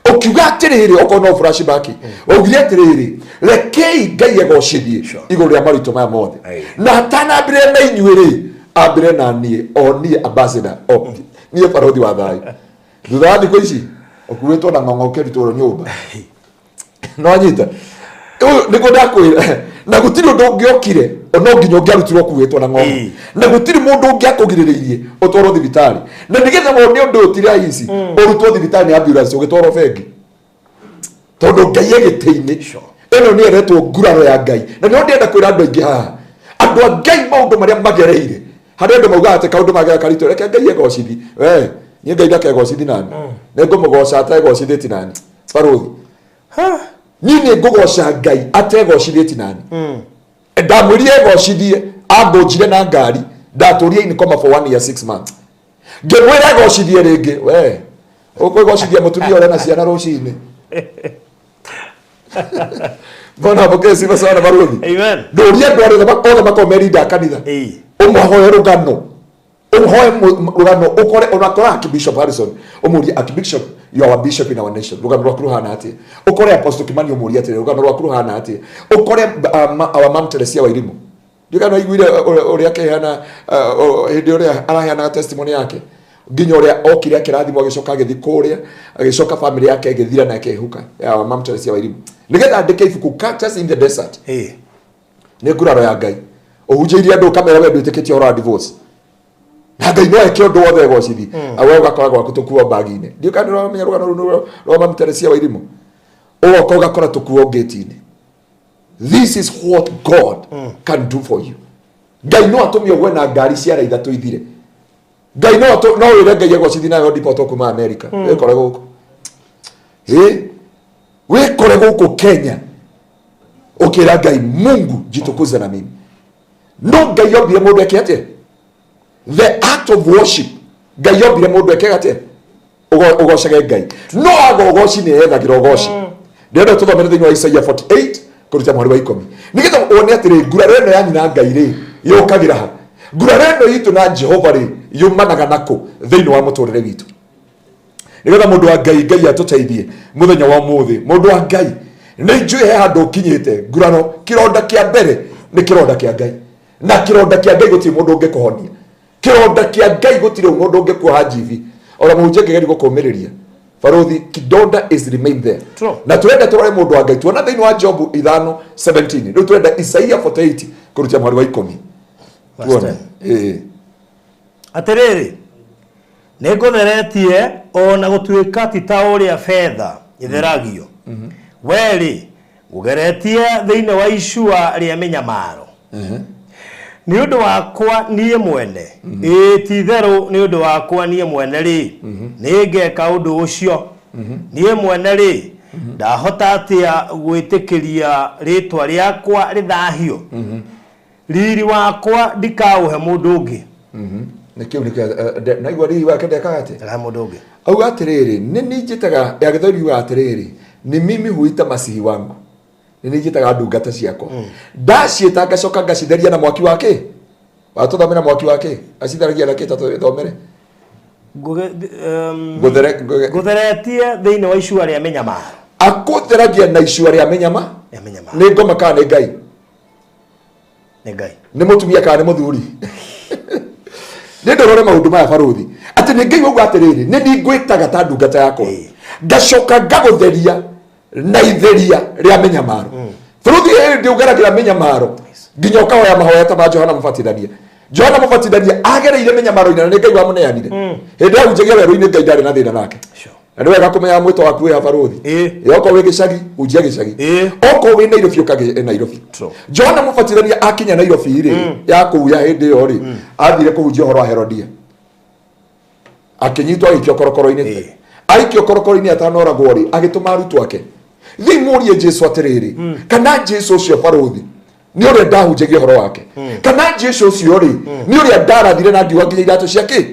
Ũkiuga atĩrĩrĩ, okorwo no flashback, waugire atĩrĩrĩ, rekei Ngai egocithie igũrũ rĩa maritũ maya mothe. Na atanambĩrĩria na inyuĩ rĩ, ambĩre na niĩ, o niĩ ambassador, o niĩ barũthi wa thayũ. Thutha wa thikũ ici ũkuĩtwo na ng'ong'o ũkĩrutwo nyũmba. No anyita ũyũ nĩguo ndakwĩra, na gũtirĩ ũndũ ũngĩokire, no nginya ũngĩarutirwo ũkuĩtwo na ng'ong'o. Na gũtirĩ mũndũ ũngĩakũgirĩrĩirie ũtwarwo thibitarĩ, na nĩgetha wone ũndũ ũyũ ti rahisi, ũrutwo thibitarĩ nĩ ambulance ũgĩtwarwo bengi, tondũ Ngai e gĩtĩ-inĩ. Ĩno nĩ ĩretwo nguraro ya Ngai. Na nĩho ndĩrenda kwĩra andũ aingĩ haha, andũ a Ngai, maũndũ marĩa magereire, harĩ andũ maugaga atĩ kaũndũ magera karitũ, reke Ngai egocithi. We niĩ Ngai ndakegocithi nani, nĩ ngũmũgoca ategocithĩti nani. Barũthi, niĩ nĩ ngũgoca Ngai ategocithĩti nani. Ndamwĩrire egocithie, angũnjire na ngari, ndatũrie in coma for 1 year 6 months. Ngĩmwĩra egocithie rĩngĩ, we ũkwĩgocithia mũtumia ũrĩa na ciana rũcinĩ. Bwana apokee sifa sana barũthi. Amen. Ndũrie andũ arĩa othe makorwo merinda kanitha. Ũmũhoe rũgano, ũmũhoe rũgano, ũkore onakora Archbishop Harrison, ũmũrie, Archbishop, you are a bishop in our nation, rũgano rwaku rũhana atĩa? Ũkore Apostle Kimani, ũmũrie atĩrĩ, rũgano rwaku rũhana atĩa? Ũkore our mom Teresia Wairimu, ndirikana aiguire ũrĩa akĩheana, hĩndĩ ũrĩa araheanaga testimony yake, nginya ũrĩa okire akĩrathimwo, agĩcoka agĩthiĩ kũrĩa, agĩcoka family yake ĩgĩthira na ĩkĩhuka, ya our mom Teresia Wairimu, nĩgetha andĩke ibuku Cactus in the Desert. Nĩ nguraro ya Ngai. Ũhunjĩirie andũ ũkamera we ndwĩtĩkĩtie ũhoro wa divorce, na Ngai no eke ũndũ wothe egocithi. We ũgakora gwaku tũkuo mbagi-inĩ. Ndiũ kana nĩũramenya rũgano rũu rwa mami Teresia Wairimu. Ũgoka ũgakora tũkuo ngĩti-inĩ. This is what God can do for you. Ngai no atũme ũgwe na ngari ciara ithatũ ithire. Ngai no no wĩre Ngai egocithi nayo ndipotwo kuma America. Wĩkore gũkũ. Wĩkore gũkũ Kenya. Ũkĩra Ngai, Mungu jitukuze na mimi. No Ngai ombire mũndũ eke atĩa? The act of worship. Ngai ombire mũndũ eke atĩa? Ũgocage Ngai. No aga ũgoci nĩ ethagĩra ũgoci. Ndĩrenda tũthomere thĩinĩ wa Isaia 48 kũruta mweri wa 10. Nĩgetha wone atĩrĩ, nguraro ĩno yanyu na Ngai rĩ, yũkagĩra ha? Nguraro ĩno itũ na Jehova rĩ, yumanaga nakũ thĩinĩ wa mũtũrĩre witũ? Nĩgetha mũndũ wa Ngai, Ngai atũteithie mũthenya wa ũmũthĩ. Mũndũ wa Ngai, nĩ njũĩ he handũ ũkinyĩte nguraro. Kĩronda kĩa mbere nĩ kĩronda kĩa Ngai, na kĩronda kĩa Ngai gũtirĩ mũndũ ũngĩkũhonia. Kĩronda kĩa Ngai gũtirĩ mũndũ ũngĩkuoha njibi, ona mũhunjia angĩgeria gũkũmĩrĩria. Barũthi, kidonda is remain there. Na turenda turore mũndũ wa Ngai, tuona thĩinĩ wa Jobu 5:17. Rĩu turenda Isaia 48 kũruta mweri wa 10. Verse Tuone. 10. Atĩrĩrĩ, nĩ ngũtheretie o na gũtuĩka ti ta ũrĩa betha ĩtheragio, we-rĩ, ngũgeretie thĩinĩ wa icua rĩa mĩnyamaro. Nĩ ũndũ wakwa niĩ mwene, ĩĩ ti-itherũ nĩ ũndũ wakwa niĩ mwene rĩ, nĩ ngeka ũndũ ũcio. Niĩ mwene rĩ, ndahota atĩa gwĩtĩkĩria rĩĩtwa rĩakwa rĩthahio? Riri wakwa ndikaũhe mũndũ ũngĩ. Nĩ kĩu nĩkĩo naigua riri wake ndekaga atĩa? Ndakahe mũndũ ũngĩ. Auga atĩrĩrĩ, nĩ niĩ njĩtaga, ya Gĩthwaĩri yugaga atĩrĩrĩ, ni mimi huita masihi wangu, nĩ niĩ njĩtaga ndungata ciakwa, ndaciĩta ngacoka ngacitheria na mwaki wa kĩ? Watũthomera mwaki wa kĩ? Acitheragia na kĩ? Ta tũthomere. Ngũtheretie thĩinĩ wa icua rĩa mĩnyamaro. Akũtheragia na icua rĩa mĩnyama. Rĩa mĩnyamaro. Nĩ ngoma kana nĩ Ngai? Nĩ Ngai. Nĩ mũtumia kana nĩ mũthuri? Nĩ ndorore maũndũ maya barũthi, atĩ nĩ Ngai wauga atĩrĩrĩ, nĩ niĩ ngwĩtaga ta ndungata yakwa, ngacoka ngagũtheria na itheria rĩa mĩnyamaro. Barũthi, ĩrĩ ndĩũgeragĩra mĩnyamaro nginya ũkahoya mahoya ta ma Johana Mũbatithania. Johana Mũbatithania agereire mĩnyamaro-inĩ na nĩ Ngai wamũneanire. Hĩndĩ ahunjagia werũ-inĩ, Ngai ndarĩ na thĩna nake. Na nĩ wega kũmenya mwĩto waku wĩ ha, barũthi. Ĩ, okorwo wĩ gĩcagi, hunjia gĩcagi. Okorwo wĩ Nairobi, ũka Nairobi. Johana Mũbatithania akinya Nairobi rĩ, ya kũu ya hĩndĩ ĩyo rĩ, athire kũhunjia ũhoro wa Herodia, akĩnyitwo agĩikio korokoro-inĩ. Aikio korokoro-inĩ atanoragwo rĩ, agĩtũma arutwo ake, thiĩ mũrie Jesu atĩrĩrĩ, kana Jesu ũcio barũthi nĩ ũrĩa ndahunjagia ũhoro wake, kana Jesu ũcio rĩ nĩ ũrĩa ndarathire na ngiuga nginya iratũ cia kĩ.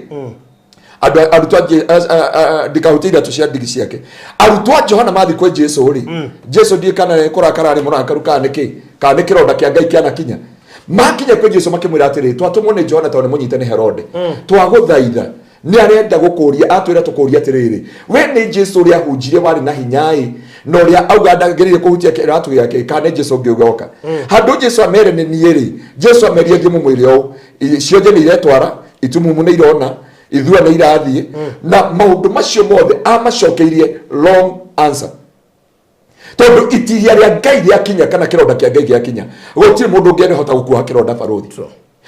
Andũ arutwo a ndikahutie iratũ cia ndigi ciake. Arutwo a Johana mathiĩ kwĩ Jesu rĩ, Jesu ndiĩ kana nĩ kũrakara arĩ mũrakaru kana nĩ kĩ, kana nĩ kĩronda kĩa Ngai kĩanakinya. Makinya kwĩ Jesu makĩmwĩra atĩrĩ, twatũmwo nĩ Johana tondũ nĩ mũnyite nĩ Herode. Twagũthaitha nĩ arenda gũkũria, atwĩra tũkũria atĩrĩrĩ, we nĩ Jesu ũrĩa ahunjirie warĩ na hinya-ĩ, na ũrĩa auga ndagĩrĩire kũhutia kĩratũ gĩake, kana nĩ Jesu ũngĩ ũgoka? Handũ Jesu amere nĩ niĩ rĩ, Jesu amerie thiĩ mũmwĩre ũũ, cionje nĩ iretwara, itumumu nĩ irona, ithua nĩ irathiĩ, na maũndũ macio mothe amacokeirie long answer. Tondũ itihia rĩa Ngai rĩakinya kana kĩronda kĩa Ngai gĩakinya, gũtirĩ mũndũ ũngĩhota gũkuoha kĩronda barũthi.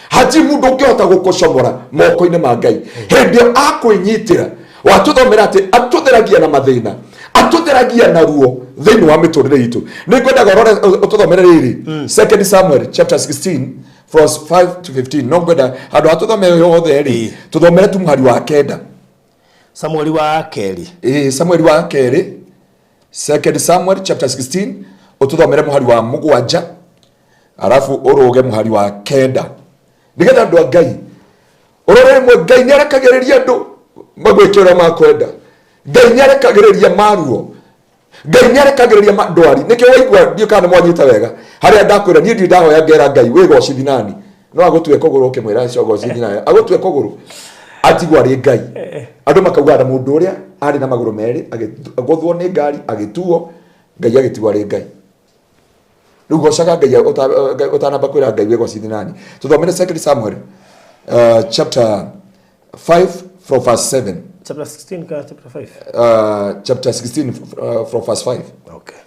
Hatirĩ mũndũ ũngĩhota gũkũcomora moko-inĩ ma Ngai. Hĩndĩ ĩyo akwĩnyitĩra, watũthomera atĩ atũtheragia na mathĩna, atũtheragia na ruo thĩinĩ wa mĩtũrĩre itũ. Nĩ ngwendaga ũrore ũtũthomere rĩrĩ, 2 Samuel chapter 16 verse 5 to 15. No ngwenda handũ ha tũthome yothe rĩ, tũthomere tu mũhari wa 9. Samueli wa kerĩ. Ĩĩ, Samueli wa kerĩ, 2 Samuel chapter 16, ũtũthomere mũhari wa 7, arabu ũrũge mũhari wa 9. Nĩgetha andũ a Ngai ũrore rĩmwe Ngai nĩ arekagĩrĩria andũ magwĩke ũrĩa makwenda. Ngai nĩ arekagĩrĩria maruo. Ngai nĩ arekagĩrĩria ndwari. Nĩkĩo waigua ndiũ kana nĩ mwanyita wega harĩa ndakwĩra niĩ ndirĩ ndahoya ngera Ngai wĩgocithi nani, no agũtue kũgũrũ ũkĩmwĩra acio gocithi nani, agũtue kũgũrũ atigwo arĩ Ngai. Andũ makauga na mũndũ ũrĩa arĩ na magũrũ merĩ agĩgũthwo nĩ ngari agĩtuo, Ngai agĩtigwo arĩ Ngai. Rĩu gocaga Ngai ũtanamba kwĩra Ngai wĩgocithi nani. Tũthomere 2 Samuel chapter 5 from verse 7. Chapter 16 kana chapter 5? Chapter 16 from verse 5. Okay.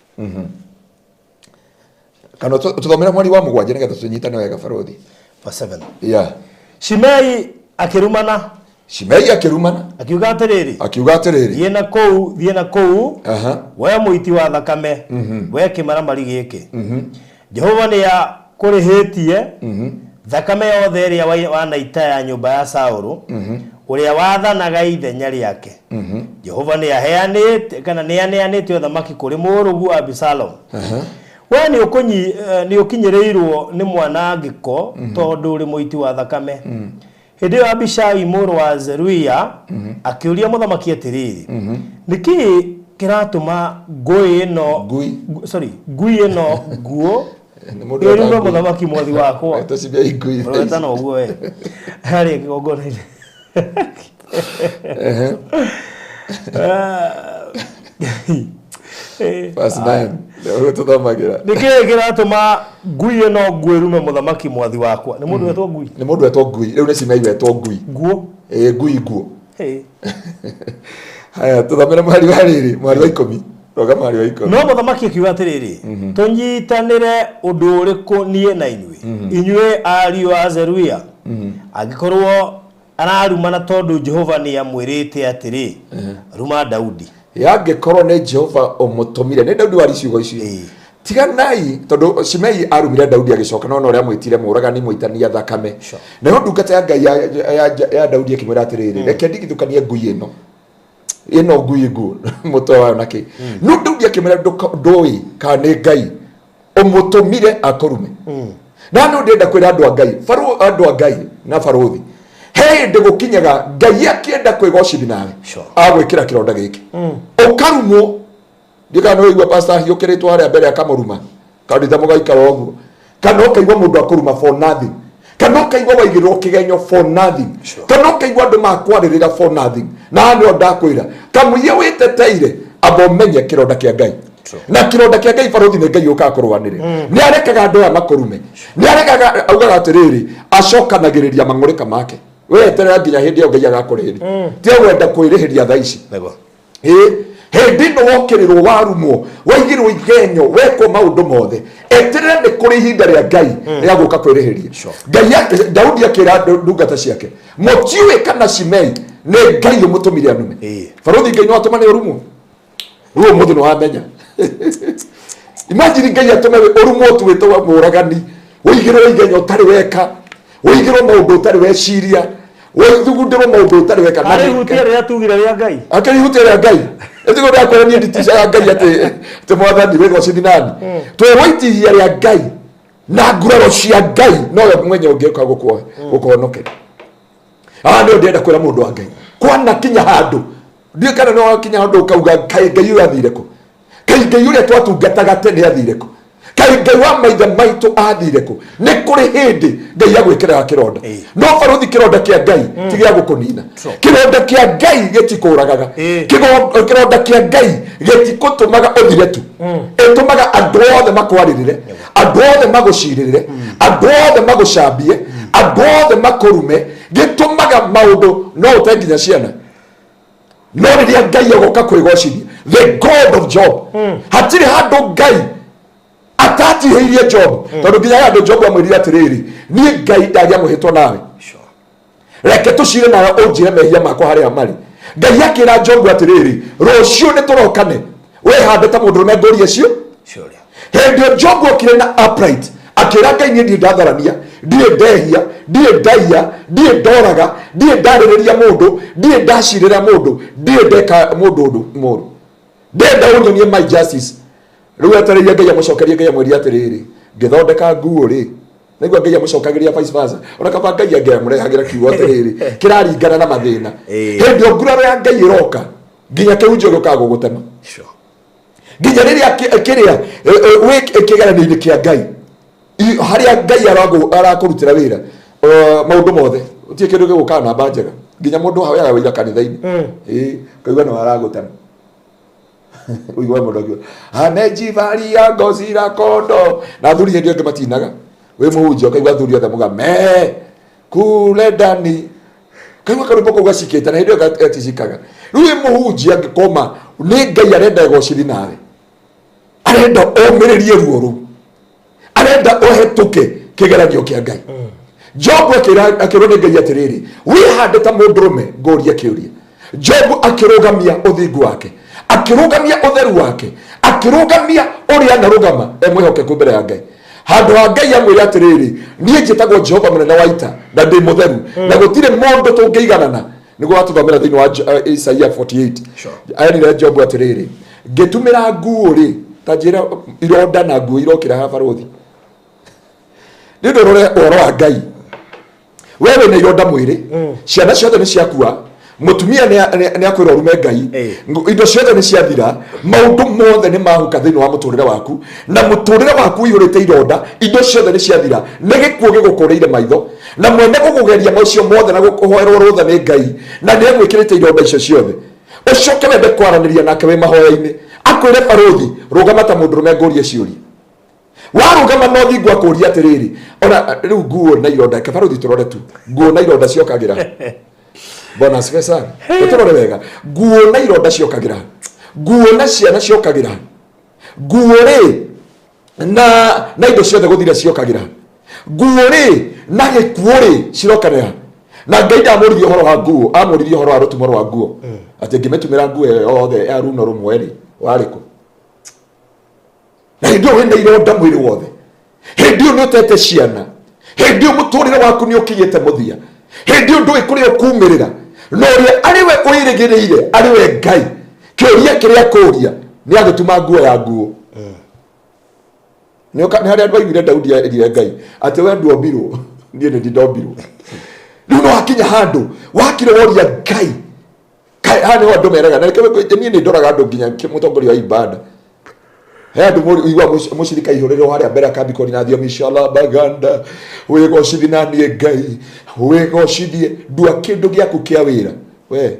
Kana tũthomere mweri wa 7 nĩgetha tũnyitane wega barũthi. Verse 7. Yeah. Shimei akĩrumana. Shimei akĩrumana. Akiuga atĩrĩrĩ. Akiuga atĩrĩrĩ. Thiĩ na kũu, thiĩ na kũu. We mũiti wa thakame, we kĩmaramari gĩkĩ. Jehova nĩ akũrĩhĩtie thakame yothe ĩrĩa wanaita ya nyũmba ya Saũlũ, ũrĩa wathanaga ithenya rĩake. Jehova nĩ aheanĩte kana nĩ aneanĩte ũthamaki kũrĩ mũrũguo Abisalomu. We nĩ ũkinyĩrĩirwo nĩ mwanangĩko tondũ ũrĩ mũiti wa thakame. Hĩndĩ ĩyo Abishai mũrũ wa Zeruia akĩũria mũthamaki atĩrĩrĩ, nĩkĩĩ kĩratũma ngũĩ ĩno Ngui. Sorry, ngui ĩno nguũ Nĩ mũndũ ĩrume wetagwo ngui. mũthamaki mwathi wakwa? Wetwo Shimei ngui. Ũretana ũguo we harĩa kĩgongona-inĩ. Verse 9. Ũguo tũthomagĩra. Nĩkĩĩ kĩratũma ngui ĩno nguũ ĩrume mũthamaki mwathi wakwa? Nĩ mũndũ wetwo ngui. Nĩ mũndũ wetwo ngui. Rĩu nĩ Shimei wetwo ngui. Nguũ. Ĩĩ, ngui nguũ. Hey. Haya, tũthomere mũhari wa rĩrĩ, mũhari wa 10. Roga mũhari wa 10. No mũthamaki akiuga atĩrĩrĩ, tũnyitanĩre ũndũ ũrĩkũ niĩ na inyuĩ, inyuĩ ariũ a Zeruia? Angĩkorwo ararumana tondũ Jehova nĩ amwĩrĩte atĩrĩ, ruma Daudi. Yangĩkorwo nĩ Jehova ũmũtũmire, nĩ Daudi wari ciugo icio. Tiganai, tondũ Shimei arumire Daudi agĩcoka, no ũrĩa amwĩtire mũũragani mũitania thakame. Nayo ndungata ya Ngai ya Daudi ĩkĩmwĩra atĩrĩrĩ, reke ndigithũkanie ngui ĩno. Ĩno ngui nguũ, mũtwe wayo na kĩ. No Daudi akĩmwĩra, ndũĩ kana nĩ Ngai ũmũtũmire akũrume. Na no ndĩrenda kwĩra andũ a Ngai, andũ a Ngai na barũthi, he hĩndĩ gũkinyaga Ngai akĩenda kwĩgocithia nawe, agwĩkĩra kĩronda gĩkĩ. Ũkarumwo. Ndiũĩ kana nĩ waigua pastor ahiũkĩrĩtwo harĩa mbere akamũruma, kanitha mũgaikara ũguo. Kana ũkaigua mũndũ akũruma for nothing. Kana ũkaigua waigĩrĩrwo kĩgenyo for nothing. Kana ũkaigua andũ makwarĩrĩra for nothing. Na nĩo ndakwĩra, kamũiya wĩteteire, amba ũmenye kĩronda kĩa Ngai. Na kĩronda kĩa Ngai barũthi nĩ Ngai ũkaga kũrũanĩrĩra. Nĩ arekaga andũ aya makũrume. Nĩ arekaga, augaga atĩrĩrĩ, acokanagĩrĩria mang'ũrĩka make. We eterera nginya hĩndĩ ĩyo Ngai agakũrĩhĩria. Tiga gwenda kwĩrĩhĩria thaa ici. Hĩndĩ ĩno wokĩrĩrwo, warumwo, waigĩrwo igenyo, wekwo maũndũ mothe, eterera nĩ kũrĩ ihinda rĩa Ngai rĩa gũka kwĩrĩhĩria. Ngai Daudi akĩra ndungata ciake, mũtiũĩ kana Shimei nĩ Ngai ũmũtũmire anume. Barũthi Ngai no atũmane ũrumwo. Rĩu ũmũthĩ nĩ wamenya. Imagine Ngai atũme ũrumwo ũtuĩtwo mũũragani, ũigĩrwo igenyo ũtarĩ weka, ũigĩrwo maũndũ ũtarĩ weciria, waithugundĩrwo maũndũ ũtarĩ weka. Na Harĩ ihutia rĩrĩa tugire rĩa Ngai. Akĩrĩ ihutia rĩa Ngai. Ĩtigo ndakwĩra niĩ nditicaga Ngai atĩ mwathani wĩgocithi nani. Twerwo itihia rĩa Ngai na nguraro cia Ngai nowe mwenye ũngĩũka gũkũhonokera. Ah, nĩyo ndĩrenda kwĩra mũndũ wa Ngai, kwanakinya handũ ndiũĩ kana nĩ wakinya handũ ũkauga, kaĩ Ngai ũyũ athire kũ? Kaĩ Ngai ũrĩa twatungataga tene athire kũ? Kaĩ Ngai wa maithe maitũ athire kũ? Nĩ kũrĩ hĩndĩ Ngai agwĩkĩraga kĩronda. No barũthi, kĩronda kĩa Ngai ti gĩa gũkũnina. Kĩronda kĩa Ngai gĩtikũragaga. Kĩronda kĩa Ngai gĩtikũtũmaga ũthire tu. Ĩtũmaga andũ othe makwarĩrĩre, andũ othe magũcirĩrĩre, andũ othe magũcambie, andũ othe makũrume. Gĩtũmaga maũndũ no ũte nginya ciana. No rĩrĩa Ngai agoka kwĩgocithia, the God of Job, hatirĩ handũ Ngai atatihĩirie Job, tondũ nginya handũ Job amwĩrire atĩrĩrĩ, niĩ Ngai ndagĩa mwĩhĩtwa nawe, reke tũcire nawe ũnjĩre mehia makwa harĩa marĩ. Ngai akĩra Jobu atĩrĩrĩ, rũciũ nĩ tũrokane, wĩhande ta mũndũrũme, ngũrie cio. Hĩndĩ ĩyo Jobu okire na upright, akĩra Ngai, niĩ ndirĩ ndatharania, ndirĩ ndehia, ndirĩ ndaiya, ndirĩ ndoraga, ndirĩ ndarĩrĩria mũndũ, ndirĩ ndacirĩra mũndũ, ndirĩ ndeka mũndũ ũndũ mũru. Ndĩrenda ũnyonie my justice. Rĩu etereire Ngai amũcokerie. Ngai amwĩrire atĩrĩrĩ, ngĩthondeka nguo rĩ, nĩguo Ngai amũcokagĩria vice versa. Ona kaba Ngai angĩamũrehagĩra kiugo atĩrĩrĩ, kĩraringana na mathĩna. Hĩndĩ ĩyo nguraro ya Ngai ĩroka, nginya kĩhunjio gĩũkaga gũgũtema. Nginya rĩrĩa kĩrĩa wĩ kĩgeranio-inĩ kĩa Ngai, harĩa Ngai arakũrutĩra wĩra, maũndũ mothe gũtirĩ kĩndũ gĩgũkaga namba njega. Nginya mũndũ ahoyaga wĩra kanitha-inĩ, ĩĩ, ũkaigua nĩwe aragũtema. Ũigua mũndũ akiuga amejivaria ngozi la kondo, na athuri hĩndĩ ĩyo ĩngĩ matinaga. Wĩ mũhunjia, ũkaigua athuri othe muga me kule ndani, kaigua karwĩmbo kau gacikĩte, na hĩndĩ ĩyo gaticikaga. Rĩu wĩ mũhunjia, angĩkoma nĩ Ngai arenda egociri nawe, arenda ũmĩrĩrie ruo rũu, arenda ũhetũke kĩgeranio kĩa Ngai. Jobu akĩrwo nĩ Ngai atĩrĩrĩ, wĩhande ta mũndũrũme, ngũrie kĩũria. Jobu akĩrũgamia ũthingu wake, akĩrũgamia ũtheru wake, akĩrũgamia ũrĩa anarũgama e mwĩhokeku mbere ya Ngai. Handũ ha Ngai amwĩre atĩrĩrĩ, niĩ njĩtagwo Jehova mũnene wa ita na ndĩ mũtheru na gũtirĩ mũndũ tũngĩiganana, nĩguo watũthomera thĩinĩ wa Isaia 48. Erire Jobu atĩrĩrĩ, ngĩtumĩra nguo rĩ, ta njĩra ironda na nguo irokĩra ha barũthi. Nĩ ũndũ ũrore ũhoro wa Ngai, we wĩna ironda mwĩrĩ, ciana ciothe nĩ ciakua, mũtumia nĩ akwĩra ũrume Ngai, indo ciothe nĩ ciathira, maũndũ mothe nĩ mahuka thĩinĩ wa mũtũrĩre waku, na mũtũrĩre waku ũiyũrĩte ironda, indo ciothe nĩ ciathira, nĩ gĩkuũ gĩgũkũrĩire maitho, na mwene gũkũgeria macio mothe na gũkũhoerwo rũtha nĩ Ngai, na nĩ egwĩkĩrĩte ironda icio ciothe. Ũcoke wende kwaranĩria nake wĩ mahoya-inĩ, akwĩre, barũthi, rũgama ta mũndũrũme, ngũrie ciũria. Warũgama no thingu, akũria atĩrĩrĩ, ona rĩu nguo na ironda, ke barũthi tũrore tu, nguo na ironda ciokagĩra. Bwana asifiwe sana. Tũrore wega, nguo na ironda ciokagĩra, nguo na ciana ciokagĩra, nguo rĩ na indo ciothe gũthira ciokagĩra, nguo rĩ na gĩkuũ rĩ cirokanĩra. Na Ngai ndamũririe ũhoro wa nguo, amũririe ũhoro wa rũtumo rwa nguo, atĩ ngĩmĩtumĩra nguo ĩyo yothe ya runo rũmwe rĩ, warĩ kũ? Na hĩndĩ ĩyo wĩna ironda mwĩrĩ wothe, hĩndĩ ĩyo nĩ ũtete ciana, hĩndĩ ĩyo mũtũrĩre waku nĩ ũkinyĩte mũthia, hĩndĩ ĩyo ndũĩ kũrĩa ũkumĩrĩra, na ũrĩa arĩ we wĩrĩgĩrĩire arĩ we Ngai, kĩũria kĩrĩa kũria nĩ agĩtuma nguo ya nguo. Nĩ harĩa andũ aiguire Daudi erire Ngai atĩ we nduombirwo, niĩ nĩ ndindombirwo. Rĩu no hakinya handũ wakire woria Ngai. Haha nĩho andũ meraga, na reke niĩ nĩ ndoraga andũ nginya mũtongoria wa ibada. He andũ ũigua mũcirika ihũrĩrwo harĩa mbere akambikori na thiomi cia baganda, wĩgocithie na niĩ Ngai wĩgocithie, ndua kĩndũ gĩaku kĩa wĩra. We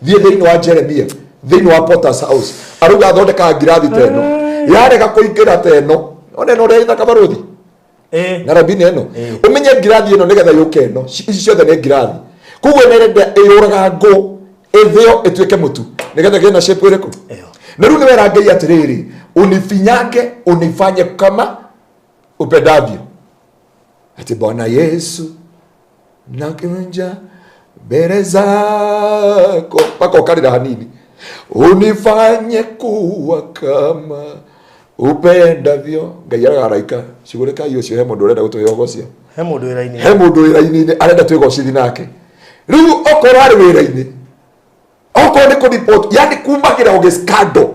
thiĩ thĩinĩ wa Jeremia, thĩinĩ wa Potter's House, arauga athondekaga ngirathi ta ĩno, yarega kũingĩra ta ĩno, ona ĩno ũrĩa ĩthaka barũthi na rabini ĩno. Ũmenye ngirathi ĩno nĩgetha yũke ĩno, ici ciothe nĩ ngirathi, koguo ĩno ĩrenda ĩyũraga ngũ, ĩthĩo ĩtuĩke mũtu nĩgetha ĩgĩe na shape ĩrĩkũ. Na rĩu nĩwera Ngai atĩrĩrĩ, unifinyange, unifanye kama upendavyo, ati Bwana Yesu nakunja mbele zako mpaka ukarĩra hanini, unifanye kuwa kama upendavyo. Ngai aragaraika cigũrĩkai ũcio, he mũndũ ũrenda gũtũhe ũgocia. He mũndũ wĩra-inĩ. He mũndũ wĩra-inĩ arenda twĩgocithie nake. Rĩu okorwo arĩ wĩra-inĩ, okorwo nĩ kũripoti, yani kumagĩra ũgĩskando,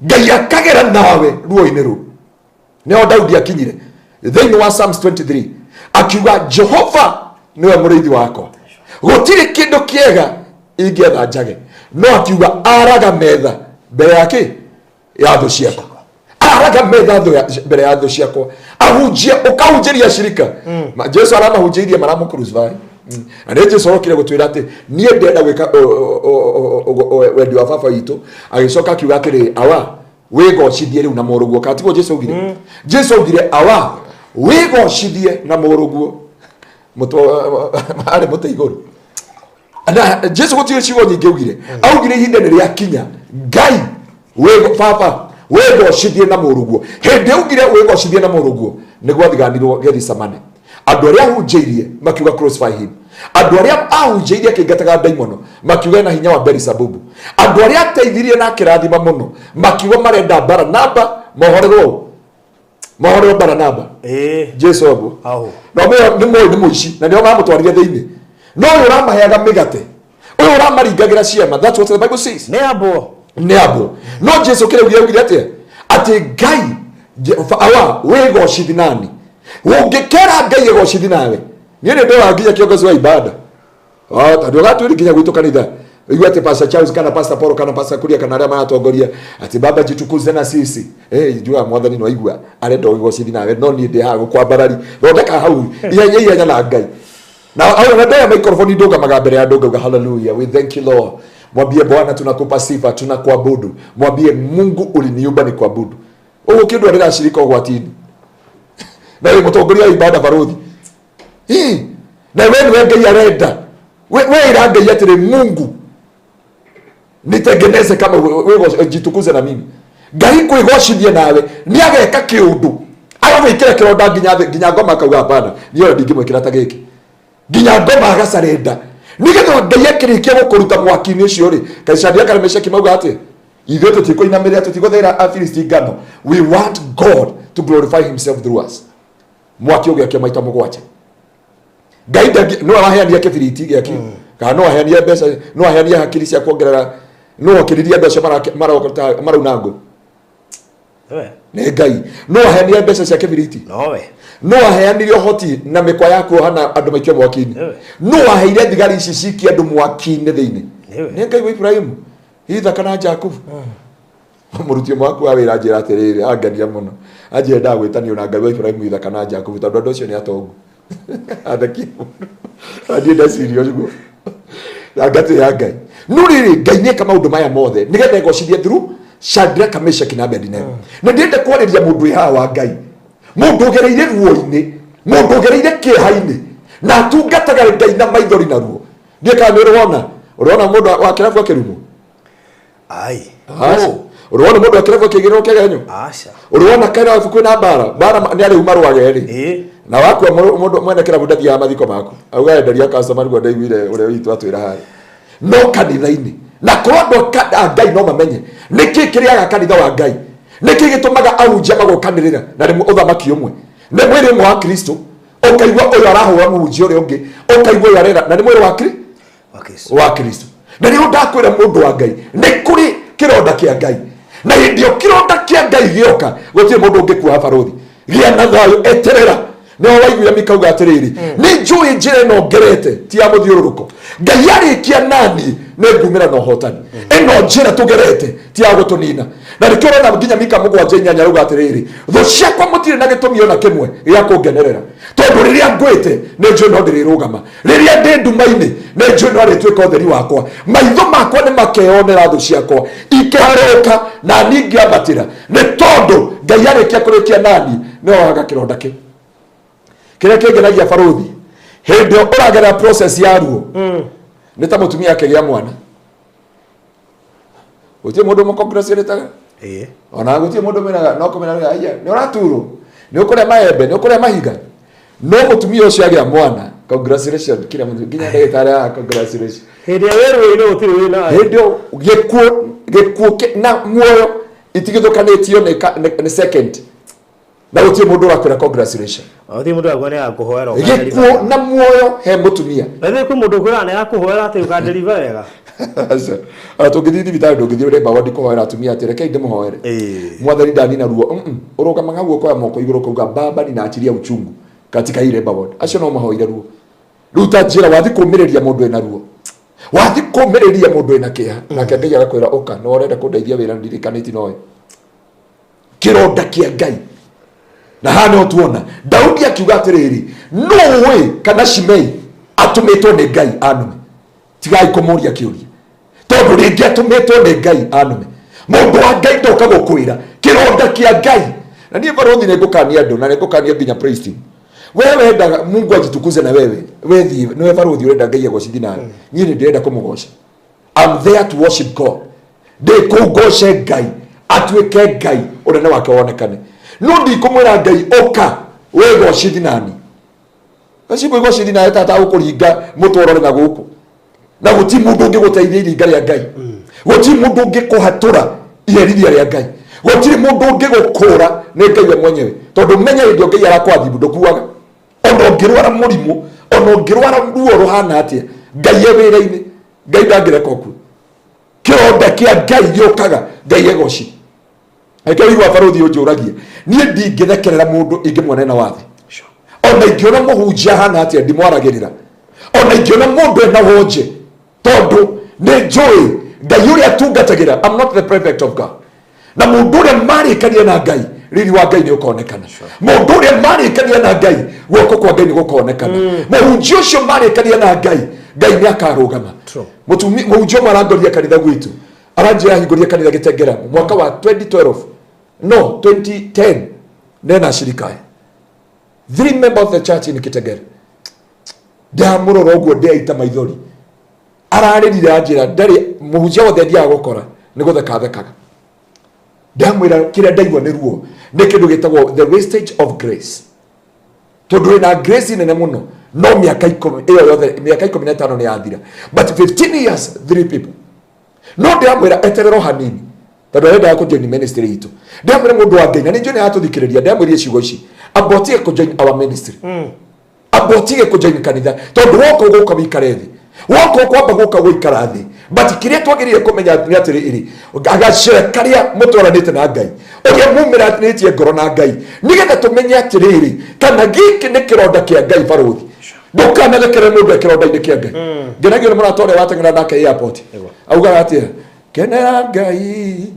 Ngai akagera nawe ruo-inĩ rũu. Nĩho Daudi akinyire thĩinĩ wa Psalms 23, akiuga, Jehova nĩwe mũrĩithi wakwa. Gũtirĩ kĩndũ kĩega ingĩetha njage. No akiuga araga metha mbere ya kĩ? Ya thũ ciakwa. Araga metha mbere ya thũ ciakwa. Ahunjia, ũkahunjĩria cirika. Jesu aramahunjĩirie maramũ-crucify. Na nĩ Jesu orokire gũtwĩra atĩ niĩ ndĩrenda gwĩka wendi wa baba witũ. Agĩcoka akiuga atĩrĩrĩ, awa wĩgocithie rĩu na mũrũguo. Kana tiguo Jesu augire? Jesu augire awa wĩgocithie na mũrũguo. Mũtwe arĩ mũtĩ igũrũ. Na Jesu gũtirĩ ciugo nyingĩ augire. Augire ihinda nĩ rĩakinya. Ngai baba wĩgocithie na mũrũguo. Hĩndĩ augire wĩgocithie na mũrũguo nĩ gwathiganirwo Gethisemane. Andũ arĩa ahunjĩirie makiuga crucify him. Andũ arĩa ahunjĩirie akĩingataga ndaimono makiuga ena hinya wa Beelzebubu. Andũ arĩa ateithirie na akĩrathima mũno makiuga marenda Baranaba mohorerwo. Mohorerwo Baranaba. Jesu aguo. No nĩ moĩ nĩ mũici na nĩo mamũtwarire thĩinĩ. No ũyũ ũramaheaga mĩgate, ũyũ ũramaringagĩra ciama, that's what the Bible says. Nĩ ambwo. Nĩ ambwo. No Jesu kĩrĩa augire atĩa? Atĩ Ngai awa wĩgocithi nani. Ũngĩkera Ngai egocithi nawe. Niĩ nĩ ndoraga nginya kĩongozi wa ibada. Tondũ ũgatwĩri nginya gwitũ kanitha. Igua atĩ Pastor Charles kana Pastor Paul kana Pastor Kuria kana arĩa maratongoria atĩ baba jitukuze na sisi. Njugaga mwathani no aigua arenda ũgĩgocithi nawe no niĩ ndĩ haha gũkwambarari. Thondeka hau ihenya ihenya na Ngai. Na au na ndoya microphone ndũgamaga mbere ya andũ ngauga hallelujah, we thank you Lord. Mwambie Bwana tunakupa sifa, tunakuabudu. Mwambie Mungu uliniumba ni kuabudu. Ũguo kĩndũ arĩracirika ũgwati-inĩ. Na wĩ mũtongoria wa ibada barothi. Na we nĩwe Ngai arenda. We ĩra Ngai atĩrĩ, Mungu nitengeneze kama jitukuze na mimi. Ngai kwĩgocithia nawe nĩ ageka kĩũndũ agagwĩkĩra kĩronda nginya thĩ, nginya ngoma akauga hapana, niĩ ona ndingĩmwĩkĩra ta gĩkĩ. Nginya ngoma agacarenda nĩgetha Ngai akĩrĩkia gũkũruta mwaki-inĩ ũcio rĩ, kaĩ Shadraka na Meshaki mauga atĩ ithuĩ tũtikũinamĩrĩra, tũtigũthĩra Afilisti ngano. We want God to glorify himself through us. Mwaki ũgĩakio maita mũgwanja. Ngai no araheania kĩbiriti gĩakio, kana no aheanie mbeca, no aheanie hakiri cia kuongerera, no okĩririe andũ acio marauna ngũ. Nĩ Ngai. No aheanie mbeca cia kĩbiriti. No aheanire ũhoti na mĩkwa ya kuoha na andũ maikio mwaki-inĩ. No aheire thigari ici cikie andũ mwaki-inĩ thĩinĩ. Nĩ Ngai wa Ibrahimu, Ithaka na Jakubu. Mũruti ũmwe waku wa wĩra anjĩra atĩrĩrĩ, angenia mũno. Anjĩra endaga gwĩtanio na Ngai wa Ibrahimu, Ithaka na Jakubu tondũ andũ acio nĩ atongu. Athekia mũno. Niĩ ndeciria ũguo. Na ngatĩĩa Ngai. No rĩrĩ, Ngai nĩeka maũndũ maya mothe nĩgetha egocithie through Shadraka, Meshaki na Abednego. Na ndĩrenda kwarĩria mũndũ wĩ haha wa Ngai, mũndũ ũgereire ruo-inĩ, mũndũ ũgereire kĩeha-inĩ, na atungataga Ngai na maithori na ruo. Ndiĩ kana nĩ ũrĩ wona, ũrĩ wona mũndũ wa kĩrabu akĩrumwo? Ai. Aca. Ũrĩ wona mũndũ wa kĩrabu akĩigĩrĩrwo kĩgenyo? Aca. Ũrĩ wona kĩrabu kwĩna mbara? Mbara nĩ arĩu marũage rĩ. Na wakua mũndũ mwene kĩrabu ndathiaga mathiko maku. Auga enderia customer nĩguo ndaiguire ũrĩa witũ atwĩra harĩa. No kanitha-inĩ, na korwo andũ a Ngai no mamenye nĩkĩ kĩrĩaga kanitha wa Ngai, nĩkĩ gĩtũmaga ahunjia magokanĩrĩra na rĩmwe ũthamaki ũmwe, nĩ mwĩrĩ ũmwe wa Kristo, ũkaigua ũyũ arahũra mũhunjia ũrĩa ũngĩ, ũkaigua ũyũ arera, na nĩ mwĩrĩ wa Kristo. Na rĩu ndakwĩra mũndũ wa Ngai, nĩ kũrĩ kĩronda kĩa Ngai, na hĩndĩ ĩyo kĩronda kĩa Ngai gĩoka, gũtirĩ mũndũ ũngĩkuoha barũthi. Gĩa na thayũ, eterera. Nĩho waiguire Mika auga atĩrĩrĩ, nĩ njũĩ njĩra ĩno ngerete ti ya mũthiũrũrũko. Ngai arĩkia nani nĩ ngumĩra na ũhotani. Ĩno njĩra tũgerete ti ya gũtũnina. Na nĩkĩo ũrona nginya Mika 7:8 arauga atĩrĩrĩ, thũ ciakwa mũtirĩ na gĩtũmi ona kĩmwe gĩa kũngenerera, tondũ rĩrĩa ngwĩte nĩ njũĩ no ndĩrĩrũgama, rĩrĩa ndĩ nduma-inĩ nĩ njũĩ no arĩtuĩka ũtheri wakwa, maitho makwa nĩ makeyonera thũ ciakwa ikĩharũrũka na niĩ ngĩambatĩra, nĩ tondũ Ngai arĩkia kũrĩkia nani nĩwe waga kĩronda kĩu. Kĩrĩa kĩngenagia barũthi, hĩndĩ ĩyo ũragerera process ya ruo, nĩ ta mũtumia akĩgĩa mwana. Gũtirĩ mũndũ mũcongratulataga. Ona gũtirĩ mũndũ mwĩraga, no kũmwĩra, aya, nĩ ũraturwo, nĩ ũkũrĩa maembe, nĩ ũkũrĩa mahiga. No mũtumia ũcio agĩa mwana, congratulations, kila mũndũ, nginya ndagĩtarĩ haha, congratulations. Hĩndĩ ĩrĩa wĩ ruo-inĩ gũtirĩ wĩ nayo. Hĩndĩ ĩyo gĩkuũ na muoyo itigithũkanĩtio nĩ second. Na gũtirĩ mũndũ ũrakwĩra congratulations. Gũtirĩ mũndũ ũrakwĩra nĩ akũhoera Gĩkuũ na muoyo he mũtumia. By the way, kwĩ mũndũ ũkwĩraga nĩ akũhoera atĩ ũkandeliver wega. Aca. Ona tũngĩthiĩ thibitarĩ ndũngĩthiĩ ũremba wandi kũhoera atumia atĩ rekei ndĩmũhoere. Mwathani ndanina ruo. Ũrũgamaga guo ũkoya moko igũrũ ũkauga baba ninaachilia uchungu katika hii labour ward. Acio no mahoire ruo. Rĩu ta njĩra wathi kũmĩrĩria mũndũ ena ruo, wathi kũmĩrĩria mũndũ ena kĩeha, nake Ngai agakwĩra ũka, no ũrenda kũndeithia wĩra ndirikanĩti nowe. Kĩronda kĩa Ngai. Na haha nĩho tuona Daudi akiuga atĩrĩrĩ, nũĩ kana Shimei atũmĩtwo nĩ Ngai anume. Tigai kũmũria kĩũria, tondũ rĩngĩ atũmĩtwo nĩ Ngai anume. Mũndũ wa Ngai ndoka gũkwĩra kĩronda kĩa Ngai. Na niĩ barothi nĩ ngũkania andũ, na nĩ ngũkania nginya praise team. Wewe wendaga Mungu ajitukuze na wewe we thiĩ nĩwe barothi ũrenda Ngai agocithi nawe. Niĩ nĩ ndĩrenda kũmũgoca. I'm there to worship God. Ndĩ kũu ngoce Ngai atuĩke Ngai ũnene wake wonekane. No ndikũmwĩra Ngai ũka wĩgocithi nani. Acio gwĩgocithi nawe tata ũkũringa mũtwe ũrore na gũkũ. Na gũtirĩ mũndũ ũngĩgũteithia iringa rĩa Ngai. Gũtirĩ mũndũ ũngĩkũhatũra iherithia rĩa Ngai. Gũtirĩ mũndũ ũngĩgũkũra nĩ Ngai we mwenyewe. Tondũ menya hĩndĩ ĩyo Ngai arakwathimbu ndũkuaga. Ona ũngĩrwara mũrimũ, ona ũngĩrwara ruo rũhana atĩa, Ngai e wĩra-inĩ. Ngai ndangĩreka ũkue. Kĩronda kĩa Ngai gĩũkaga, Ngai egoci. Reke ũigua barothi ũnjũragie, niĩ ndingĩthekerera mũndũ ingĩmuona ena wathe. Ona ingĩona mũhunjia ahana atĩa ndimwaragĩrĩra. Ona ingĩona mũndũ ena wonje, tondũ nĩ njũĩ Ngai ũrĩa atungatagĩra. I'm not the prefect of God. Na mũndũ ũrĩa marĩkania na Ngai, riri wa Ngai nĩ ũkonekana. Mũndũ ũrĩa marĩkania na Ngai, guoko kwa Ngai nĩ gũkonekana. Mũhunjia ũcio marĩkania na Ngai, Ngai nĩ akarũgama. Mũhunjia ũmwe arangoria kanitha gwitũ, aranjĩra ahingũrie kanitha Gĩtengera mwaka wa 2012, no 2010, nena ashirika aya 3 member of the church in Kitengera. Ndamũrora ũguo ndĩaita maithori, ararĩrire anjĩra ndarĩ mũhunjia wothe thiaga gũkora nĩ gũtheka thekaga. Ndamwĩra kĩrĩa ndaigua nĩ ruo nĩ kĩndũ gĩtagwo the wastage of grace, tondũ wĩna grace nene mũno no mĩaka 10 ĩyo yothe, mĩaka 15 nĩ yathira, but 15 years 3 people. No ndĩramwĩra eterera o hanini, tondũ arendaga kũjoin ministry itũ. Ndĩramwĩra mũndũ wa Ngai, na nĩ njũĩ nĩ aratũthikĩrĩria, ndĩramwĩrie ciugo ici, amba ũtige kũjoin our ministry, amba ũtige kũjoin kanitha, tondũ woka ũgũka wĩikare thĩ, woka ũkwamba gũka gũikara thĩ. But kĩrĩa twagĩrĩire kũmenya nĩ atĩrĩrĩ, gacĩra karĩa mũtwaranĩte na Ngai, ũrĩa mumĩranĩtie ngoro na Ngai, nĩgetha tũmenye atĩrĩrĩ kana gĩkĩ nĩ kĩronda kĩa Ngai. Barothi, ndũkanarekere mũndũ e kĩronda-inĩ kĩa Ngai. Ngenagio nĩ mũrata ũrĩa wateng'era nake airport, augaga atĩa? Kenera Ngai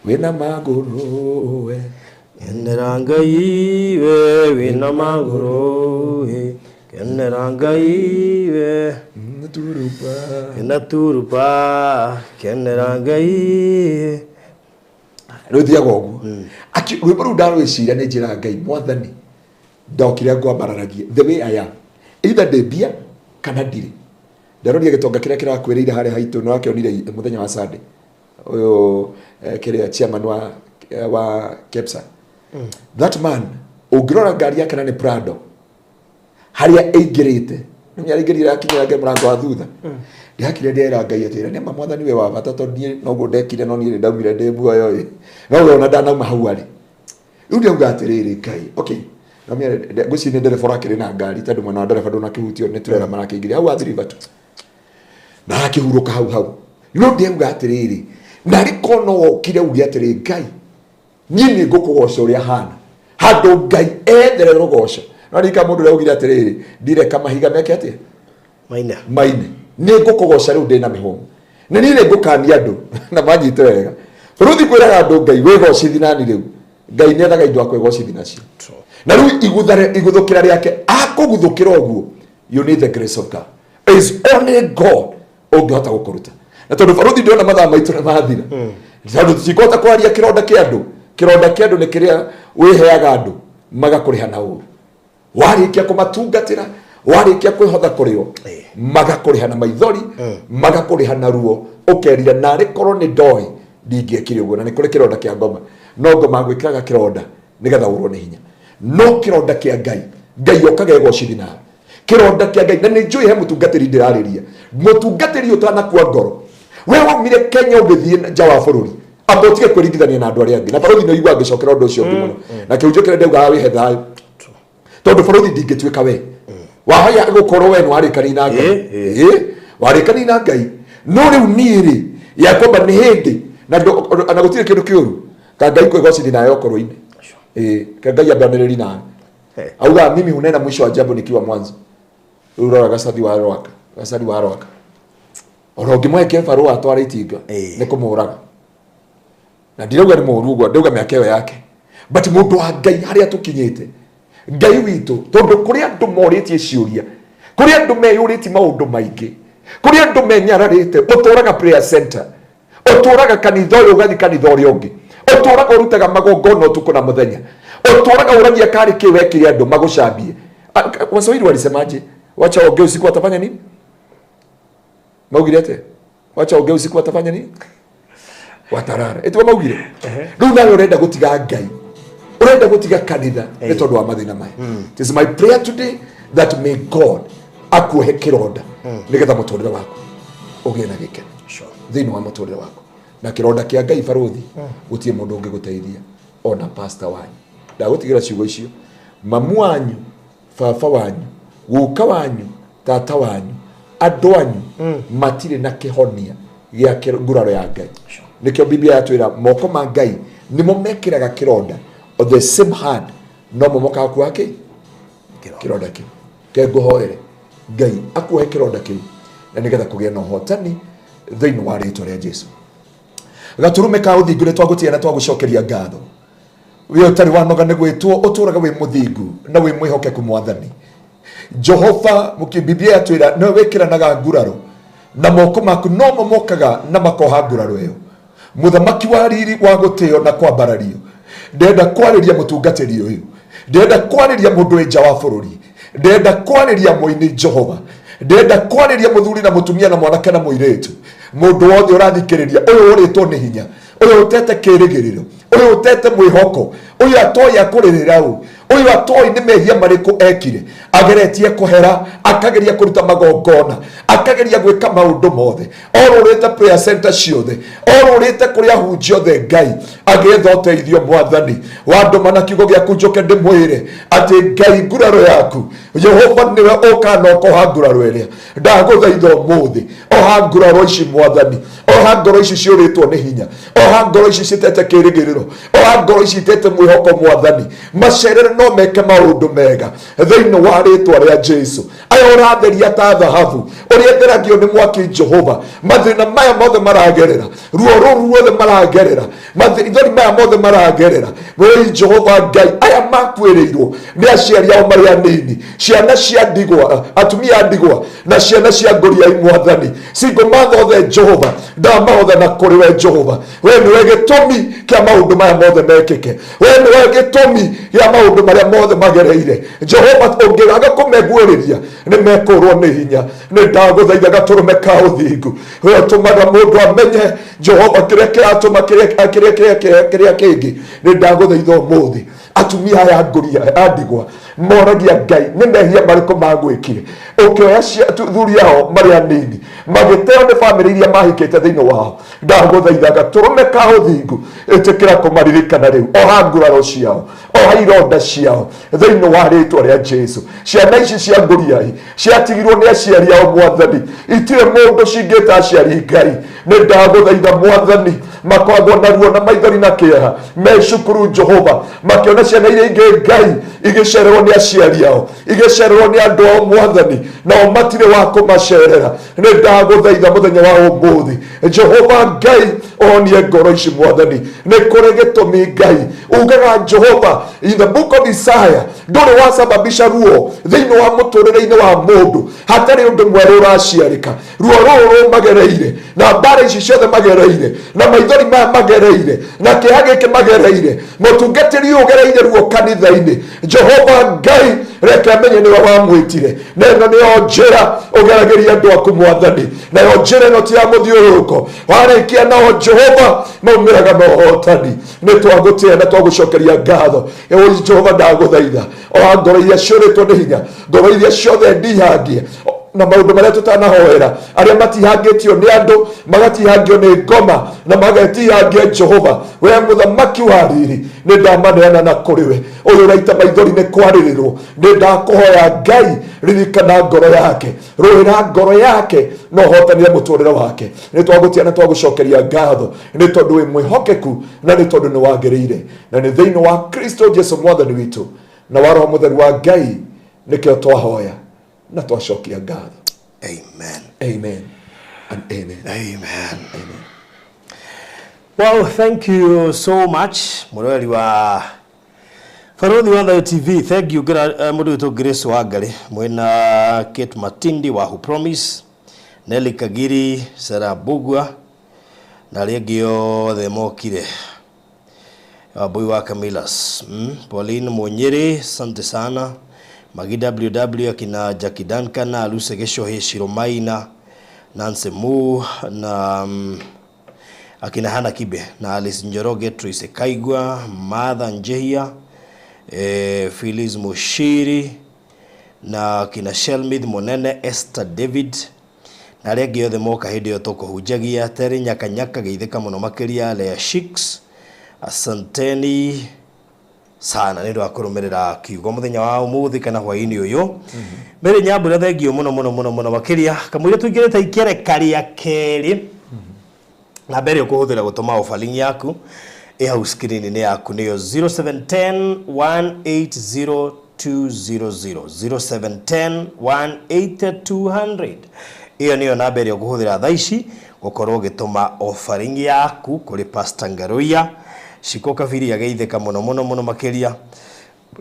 wĩna magũrũ we. Kenera Ngai we wĩna magũrũ ĩ. Kenera Ngai we Turuba. Wĩna turuba, kenera Ngai. Rũthiaga ũguo. Rwĩmbo rũu ndarwĩciria nĩ njĩraga Ngai, Mwathani, ndokire ngwambararagie the way I am, either ndĩ mbia kana ndirĩ. Ndaroria gĩtonga kĩrĩa kĩrakwĩrĩire harĩa haitũ, nĩ wakĩonire mũthenya wa Sunday ũyũ, kĩrĩa chairman wa KEPSA. That man, ũngĩrora ngari yake na nĩ Prado harĩa ĩingĩrĩte, nĩ araingĩrire akinyĩra mũrango wa thutha. Ndĩrakire ndĩrera Ngai atĩrĩ, nĩ ma Mwathani we wa bata, tondũ niĩ noguo ndekire, no niĩ nĩ ndaumire ndĩ muoyo ĩ, no we ona ndanauma hau arĩ rĩu. Ndĩrauga atĩrĩrĩ, Ngai, okay, ngwĩciria nĩ ndereba ũrakĩrĩ na ngari, tondũ mwena wa ndereba ndũnakĩhutio nĩ turera, marakĩingĩria hau athiriba tu na arakĩhurũka hau hau. No ndĩrauga atĩrĩrĩ, narĩ korwo no wokire uge atĩrĩ, Ngai, niĩ nĩ ngũkũgoca ũrĩa hana, handũ Ngai ethere rũgoco. No rika mũndũ ũrĩa augire atĩrĩrĩ, ndireka mahiga meke atĩa? Maina. Maine. Nĩ ngũkũgoca rĩu ndĩna mĩhũmũ. Na niĩ nĩ ngũkania andũ na manyite wega. Rũthi kwĩraga andũ Ngai wĩgocithi nani rĩu, Ngai nĩ ethaga indo akwĩgocithi nacio. Na rĩu iguthũkĩra rĩake akũguthũkĩra ũguo, you need the grace of God. Is only God ũngĩhota gũkũruta. Na tondũ barothi ndĩrona mathaa maitũ nĩ mathira, tondũ tũtikũhota kwaria kĩronda kĩa andũ. Kĩronda kĩa andũ nĩ kĩrĩa wĩheaga andũ magakũrĩha na ũru. Warĩkia kũmatungatĩra, warĩkia kwĩhotha kũrĩ o, magakũrĩha na maithori, magakũrĩha na ruo, ũkerira narĩ korwo nĩ ndoĩ ndingĩekire ũguo. Na nĩ kũrĩ kĩronda kĩa ngoma, no ngoma gwĩkĩraga kĩronda nĩgetha ũrwo nĩ hinya. No kĩronda kĩa Ngai, Ngai okaga egocithi nawe. Kĩronda kĩa Ngai, na nĩ njũĩ he mũtungatĩri ndĩrarĩria, mũtungatĩri ũtanakua ngoro, we waumire Kenya ũgĩthiĩ nja wa bũrũri, amba ũtige kwĩringithania na andũ arĩa angĩ. Na barothi nĩ ũigua ngĩcokera ũndũ ũcio ũngĩ mũno, na kĩhunjio kĩrĩa ndaugaga wĩhe thayũ, tondũ barothi ndingĩtuĩka we wahaya gũkorwo we nĩ warĩkania na Ngai. Warĩkania na Ngai, no rĩu niĩ rĩ ya kwamba nĩ hĩndĩ na na gũtirĩ kĩndũ kĩũru ka Ngai kwĩgocithi nawe ũkũrũ-inĩ. Ka Ngai ambanĩrĩri nawe. Auga mimi hunena mwisho wa jambo nikiwa mwanzo. Rĩu rora gacathi wa Rwaka, gacari wa Rwaka, ona ũngĩmũhe kĩbarũa atware itinga, nĩ kũmũraga. Na ndirauga nĩ mũũru ũguo, ndauga mĩaka ĩyo yake, but mũndũ wa Ngai, harĩa tũkinyĩte, Ngai witũ, tondũ kũrĩ andũ morĩtie ciũria, kũrĩ andũ meyũrĩtie maũndũ maingĩ, kũrĩ andũ menyararĩte. Ũtũraga prayer center, ũtũraga kanitha ũyũ, ũgathiĩ kanitha ũrĩa ũngĩ, ũtũraga ũrutaga magongona ũtukũ na mũthenya, ũtũraga ũragia karĩ kĩ wekire andũ magũcambie. Ah, Waswahili walisemaje? Wacha waongee usiku, watafanya nini? Maugire atĩa? Wacha waongee usiku, watafanya nini? Watarara. Ĩtwa maugire rĩu nawe ũrenda gũtiga Ngai, ũrenda gũtiga kanitha nĩ tondũ wa mathĩna maya. It is my prayer today that may God akuohe kĩronda nĩgetha mũtũrĩre waku ũgĩe na gĩkeno thĩinĩ wa mũtũrĩre waku. Na kĩronda kĩa Ngai, barũthi, gũtirĩ mũndũ ũngĩgũteithia, ona pastor wanyu. Ndagũtigĩra ciugo icio: mamu wanyu, baba wanyu, guka wanyu, tata wanyu, andũ anyu matirĩ na kĩhonia gĩa nguraro ya Ngai. Nĩkĩo Biblia yatwĩra moko ma Ngai nĩmo mekĩraga kĩronda. The same hand no mo mokaga kuoha kĩ kĩronda kĩu. Ke ngũhoere Ngai akuohe kĩronda kĩu na nĩgetha kũgĩe na ũhotani thĩinĩ wa rĩtwa rĩa Jesu. Gatũrũme ka ũthingu, nĩ twagũtĩa na twagũcokeria ngatho. We ũtarĩ wanoga nĩ gwĩtwo, ũtũraga wĩ mũthingu na wĩ mwĩhokeku. Mwathani Jehova, Biblia yatwĩra nĩwe wĩkĩranaga nguraro na moko maku nomo mokaga na makoha nguraro ĩyo. Mũthamaki wa riri, wa gũtĩo na kwambarario, ndĩrenda kwarĩria mũtungatĩri ũyũ, ndĩrenda kwarĩria mũndũ wĩ nja wa bũrũri, ndĩrenda kwarĩria mũini. Jehova, ndĩrenda kwarĩria mũthuri na mũtumia na mwanake na mũirĩtu, mũndũ wothe ũrathikĩrĩria, ũyũ ũrĩtwo nĩ hinya, ũyũ ũtete kĩrĩgĩrĩro, ũyũ ũtete mwĩhoko, ũyũ atoĩ akũrĩrĩra ũ, ũyũ atoĩ nĩ mehia marĩkũ ekire, ageretie kũhera, akageria kũruta magongona, akageria gwĩka maũndũ mothe, orũrĩte prayer center ciothe, orũrĩte kũrĩ ahunjia othe, Ngai, agĩetha ũteithio. Mwathani, wandũma na kiugo gĩaku njũke ndĩmwĩre atĩ Ngai, nguraro yaku Jehova nĩwe ũkaga na ũkoha nguraro ĩrĩa. Ndagũthaitha ũmũthĩ, oha nguraro ici. Mwathani, oha ngoro ici ciũrĩtwo nĩ hinya, oha ngoro ici citete kĩrĩgĩrĩro, oha ngoro ici itete mwĩhoko. Mwathani, macerere no meke maũndũ mega thĩinĩ wa rĩtwa rĩa Jesu. Aya ũratheria ta thahabu ũrĩa ĩtheragio nĩ mwaki, Jehova, mathĩna maya mothe maragerera, ruo rũru ruothe maragerera, mathithori maya mothe maragerera, wei Jehova Ngai, aya makuĩrĩirwo nĩ aciari ao marĩ anini, ciana cia ndigwa, atumia a ndigwa na ciana cia ngũriai, Mwathani, single mother othe, Jehova, ndamahotha na kũrĩ we. Jehova, we nĩwe gĩtũmi kĩa maũndũ maya mothe mekĩke, we nĩwe gĩtũmi gĩa maũndũ marĩa mothe magereire. Jehova, ũngĩaga kũmeguũrĩria nĩ mekũrwo nĩ hinya. Nĩ ndagũthaitha, gatũrũme ka ũthingu, we ũtũmaga mũndũ amenye, Jehova, kĩrĩa kĩratũma kĩrĩa kĩngĩ, nĩ ndagũthaitha ũmũthĩ, atumia aya ngũria a ndigwa moragia Ngai nĩ mehia marĩkũ magwĩkire ũkĩoya thuri ao marĩ anini, magĩteo nĩ bamĩrĩ iria mahikĩte thĩinĩ wao. Ndagũthaitha, gatũrũme ka ũthingu, ĩtĩkĩra kũmaririkana rĩu. Oha nguraro ciao, oha ironda ciao thĩinĩ wa rĩtwa rĩa Jesu. Ciana ici cia ngũriai ciatigirwo nĩ aciari ao, Mwathani, itirĩ mũndũ cingĩta aciari. Ngai, nĩ ndagũthaitha, Mwathani, makoragwo na ruo na maithori na kĩeha me cukuru, Jehova, makĩona ciana iria ingĩ, Ngai, igĩcererwo nĩ aciari ao, igĩcererwo nĩ andũ ao, Mwathani, nao matirĩ wa kũmacerera. Nĩ ndagũthaitha mũthenya wa ũmũthĩ, Jehova Ngai, onie ngoro ici. Mwathani, nĩ kũrĩ gĩtũmi Ngai ugaga, Jehova, in the book of Isaiah, ndũrĩ wasababisha ruo thĩinĩ wa mũtũrĩre-inĩ wa mũndũ hatarĩ ũndũ mwerũ ũraciarĩka. Ruo rũrũ rũmagereire na mbara ici ciothe magereire na maithori maya magereire na kĩeha gĩkĩ magereire, mũtungatĩri ũyũ ũgereire ruo kanitha-inĩ, Jehova Ngai, reke amenye nĩwe wamwĩtire na ĩno nĩyo njĩra ũgeragĩria andũ aku. Mwathani, nayo njĩra ĩno ti ya mũthiũrũrũko. Warĩkia nao, Jehova, maumĩraga na ũhotani. Nĩ twagũtĩa na twagũcokeria ngatho. Ĩĩ Jehova, ndagũthaitha, oha ngoro iria ciũrĩtwo nĩ hinya, ngoro iria ciothe ndihangie na maũndũ marĩa tũtanahoera, arĩa matihangĩtio nĩ andũ, magatihangio nĩ ngoma na magetihangia. Jehova, we mũthamaki wa riri, nĩ ndamaneana na kũrĩ we. Ũyũ ũraita maithori nĩ kwarĩrĩrwo, nĩ ndakũhoya, Ngai, ririkana ngoro yake, rũĩra ngoro yake na ũhotanĩre mũtũrĩre wake. Nĩ twagũtia na twagũcokeria ngatho nĩ tondũ wĩ mwĩhokeku na nĩ tondũ nĩ wagĩrĩire, na nĩ thĩinĩ wa Kristo Jesu Mwathani witũ na wa Roho Mũtheru wa Ngai nĩkĩo twahoya. Na twacokia ngatho. Amen. Amen and amen. Amen. Amen. Well, thank you so much, mũroreri wa Barothi wa Thayo TV. Thank you, mũndũ witũ Grace Wangari, mwena Kate Matindi wa Who Promise, Nelly Kagiri, Sarah Bugwa, na arĩa angĩ othe mokire. Wambui wa Camillus, Pauline Munyiri, asante sana. Magi WW, akina Jackie Duncan, Aluse Geshohe, Shiromaina, Nancy Mu, na akina Hana Kibe na Alice Njoroge, Tracy Kaigwa, Martha Njehia, Phyllis Mushiri na akina Shelmith Monene, Esther David na arĩa angĩ othe moka hĩndĩ ĩyo tũkũhunjagia. Terry Nyakanyaka geithĩka mũno makĩria, Lea Shicks, asanteni sana nĩ ũndũ wa kũrũmĩrĩra kiugo mũthenya wa ũmũthĩ kana hwaĩ-inĩ ũyũ. Mary Nyambura, thengio mũno mũno mũno mũno makĩria. Kamũira tũingĩrĩte ikereka rĩa kerĩ, na mbere ũkũhũthĩra gũtũma offering yaku ĩ hau screen-inĩ yaku nĩyo 0710 180 200, 0710 180 200. Ĩyo nĩyo namba ĩrĩa ũkũhũthĩra thaa ici gũkorwo ũgĩtũma offering yaku kũrĩ Pastor Ngaruiya. Ciko Kabiri ageithĩka mũno mũno mũno makĩria,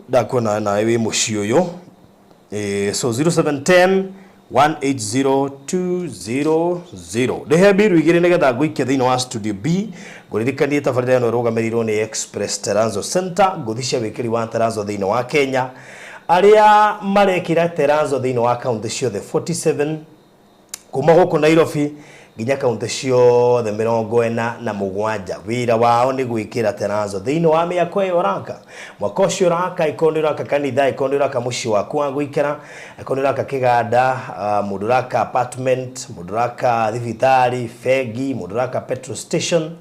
ndakuona nawe wĩ mũciĩ ũyũ. So 0710 180 200. Ndĩhe mbiru igĩrĩ nĩgetha ngũikie thĩinĩ wa studio B. Ngũririkanie tabarĩra ĩno ĩrũgamĩrĩirwo nĩ Express Terrazzo Center, ngũthi cia wĩkĩri wa terrazzo thĩinĩ wa Kenya, arĩa marekĩra terrazzo thĩinĩ wa kaunti ciothe 47 kuma gũkũ Nairobi nginya kaunti ciothe 47. Wĩra wao nĩ gwĩkĩra terrazzo thĩinĩ wa mĩako ĩyo ũraka, mwaka ũcio ũraka, ĩkorwo nĩ ũraka kanitha, ĩkorwo nĩ ũraka mũciĩ waku wa gũikara, ĩkorwo nĩ ũraka kĩganda, mũndũ ũraka apartment, mũndũ ũraka thibitarĩ, bengi, mũndũ ũraka petrol station,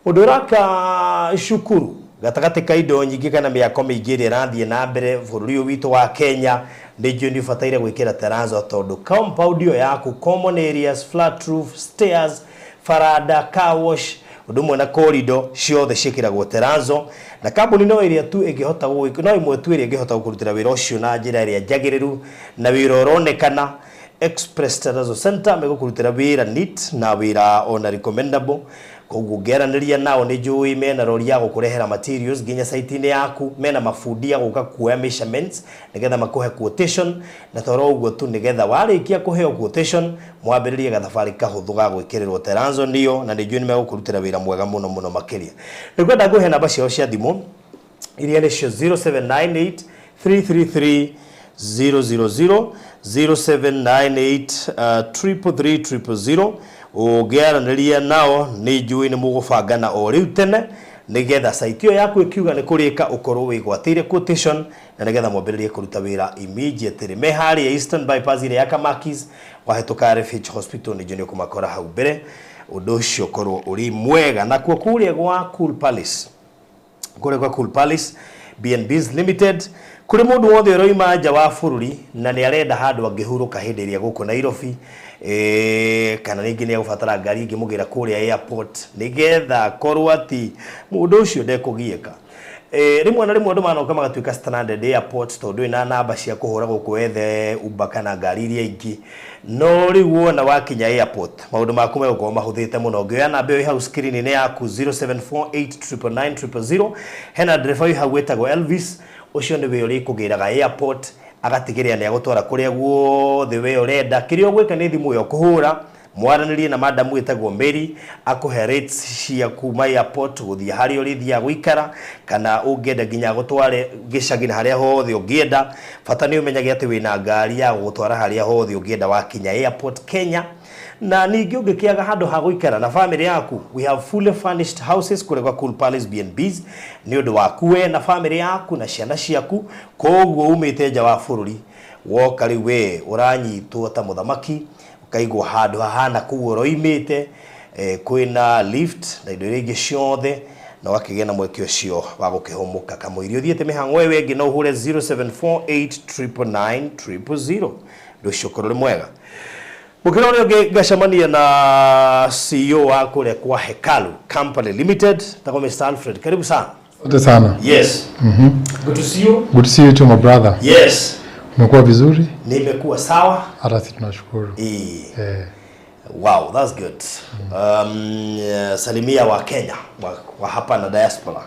mũndũ ũraka cukuru, gatagatĩ ka indo nyingĩ kana mĩako mĩingĩ ĩrĩa ĩrathiĩ na mbere bũrũri ũyũ witũ wa Kenya, nĩ njũĩ nĩ ũbataire gwĩkĩra terrazzo tondũ compound ĩyo yaku, common areas, flat roof, stairs, faranda, car wash, ũndũ ũmwe na corridor, ciothe ciĩkĩragwo terrazzo. Na kambuni no ĩrĩa tu ĩngĩhota no ĩmwe tu ĩrĩa ĩngĩhota gũkũrutĩra wĩra ũcio na njĩra ĩrĩa njagĩrĩru na wĩra ũronekana, Express Terrazzo Center megũkũrutĩra wĩra neat na wĩra ona recommendable. Koguo ũngĩaranĩria nao, nĩ njũĩ mena rori ya gũkũrehera materials nginya site-inĩ yaku, mena mabundi ya gũka kuoya measurements nĩgetha makũhe quotation, na toro ũguo tu nĩgetha warĩkia kũheo quotation mwambĩrĩrie gathabarĩ kahũthũ ga gwĩkĩrĩrwo terrazzo nĩyo, na nĩ njũĩ nĩ megũkũrutĩra wĩra mwega mũno mũno makĩria. Nĩngwenda ngũhe namba ciao cia thimũ iria nĩcio 0798 333 000, 0798 333 000. Ũngĩaranĩria nao, nĩ njũĩ nĩ mũgũbangana o rĩu tene nĩgetha site ĩyo yaku ĩkiuga nĩ kũrĩka ũkorwo wĩgwatĩire quotation na nĩgetha mwambĩrĩrie kũruta wĩra immediately. Me harĩa Eastern Bypass ĩrĩa ya Kamakis, wahĩtũka RFH Hospital, nĩ njũĩ nĩ ũkũmakora hau mbere. Ũndũ ũcio ũkorwo ũrĩ mwega. Nakuo kũrĩa gwa Cool Palace, kũrĩa gwa Cool Palace B&Bs Limited, kũrĩ mũndũ wothe ũroima nja wa bũrũri na nĩ arenda handũ angĩhurũka hĩndĩ ĩrĩa gũkũ Nairobi, kana rĩngĩ nĩ egũbatara ngari ĩngĩmũgĩra kũrĩa airport nĩgetha akorwo atĩ mũndũ ũcio ndekũgiĩka. Rĩmwe na rĩmwe andũ manoka magatuĩka stranded airport tondũ ĩna namba cia kũhũra gũkũ wethe Uber kana ngari iria ingĩ. No rĩu wona wakinya airport, maũndũ maku megũkorwo mahũthĩte mũno ũngĩoya namba ĩyo ĩ hau screen-inĩ yaku, 0748999000. Hena ndereba wĩ hau wĩtagwo Elvis, ũcio nĩwe ũrĩkũgĩraga airport agatigĩrĩra nĩ agũtwara kũrĩa guothe we ũrenda. Kĩrĩa ũgwĩka nĩ thimũ ĩyo kũhũra mwaranĩrie na madamu wĩtagwo Mary, akũhe rates cia kuma airport gũthiĩ harĩa ũrĩthiaga gũikara, kana ũngĩenda nginya gũtware gĩcagi na harĩa hothe ũngĩenda. Bata nĩ ũmenyage atĩ wĩna ngari ya gũgũtwara harĩa hothe ũngĩenda wakinya airport Kenya. Na ningĩ ũngĩkĩaga handũ ha gũikara na family yaku, we have fully furnished houses kũrĩa gwa Cool Palace B&Bs nĩ ũndũ waku we na family yaku na ciana ciaku. Koguo umĩte nja wa bũrũri, woka rĩu we ũranyitwo ta mũthamaki, ũkaigwo handũ hahana kũu ũroimĩte, kwĩna lift na indo iria ingĩ ciothe, na ũgakĩgĩa na mweke ũcio wa gũkĩhũmũka kamũiria ũthiĩte mĩhang'o ĩyo ĩngĩ. No ũhũre 0748 999 000, ũndũ ũcio ũkorwo ũrĩ mwega. Mũkĩra ũrĩa ũngĩ ngacemania na CEO wa kũrĩa kwa Hekalu Company Limited, tagwo Mr. Alfred. Karibu sana. Asante sana. Yes, good to see you. Good to see you too, my brother. Yes. Umekuwa vizuri? Nimekuwa sawa. Hata sisi tunashukuru. Eh. Wow, that's good. Salimia wa Kenya wa hapa na diaspora.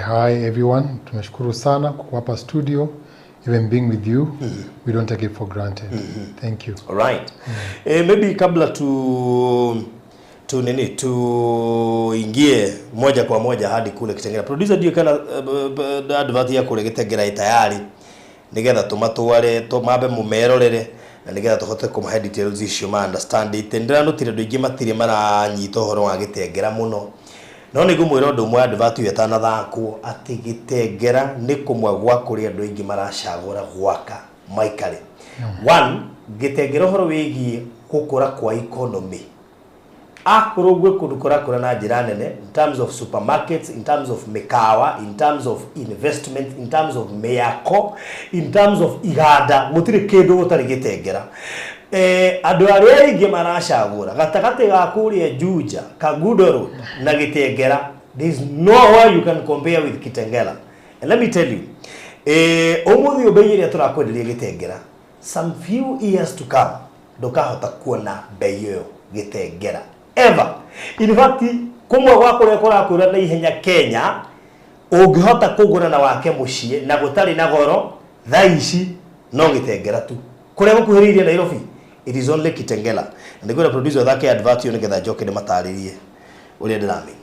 Hi everyone, tumeshukuru sana kwa hapa studio, even being with you. We don't take it for granted. Thank you. All right. Maybe kabla tu tu nini tuingie moja kwa moja hadi kule Kitengela. Producer ndio kana advert ya kule Kitengela tayari nigetha tumatware tumambe mumerorere na nigetha tuhote kumahe details icio ma understand it. Ndiranotire andu aingi matire maranyita uhoro wa Gitengela muno, no nĩ ngũmwĩra ũndũ ũmwe advert ĩyo ĩtanathakwo atĩ Gitengela nĩ kũmwe gwa kũrĩa andũ aingĩ maracagũra gwaka maikare. One, Gitengela ũhoro wĩgiĩ gũkũra kwa economy, akorwo gwĩ kũndũ kũrakũra na njĩra nene in terms of supermarkets, in terms of mĩkawa, in terms of investment, in terms of mĩako, in terms of iganda, gũtirĩ kĩndũ gũtarĩ Gitengela. Andũ arĩa aingĩ maracagũra gatagatĩ ga kũrĩa Juja, Kangundo Road na Gitengela, there is nowhere you can compare with Kitengela. And let me tell you, ũmũthĩ ũyũ bei ĩrĩa tũrakwenderia Gitengela, some few years to come ndũkahota kuona bei ĩyo Gitengela ever. In fact, kumwe gwa kũrĩa kũrakũra na ihenya Kenya, ũngĩhota kũgũra na wake mũciĩ na gũtarĩ na goro thaa ici no Gitengela tu. Kũrĩa gũkuhĩrĩirie Nairobi, it is only Kitengela. Na nĩngwenda producer athake advert ĩyo nĩgetha njoke ndĩmatarĩrie ũrĩa ndĩramenya.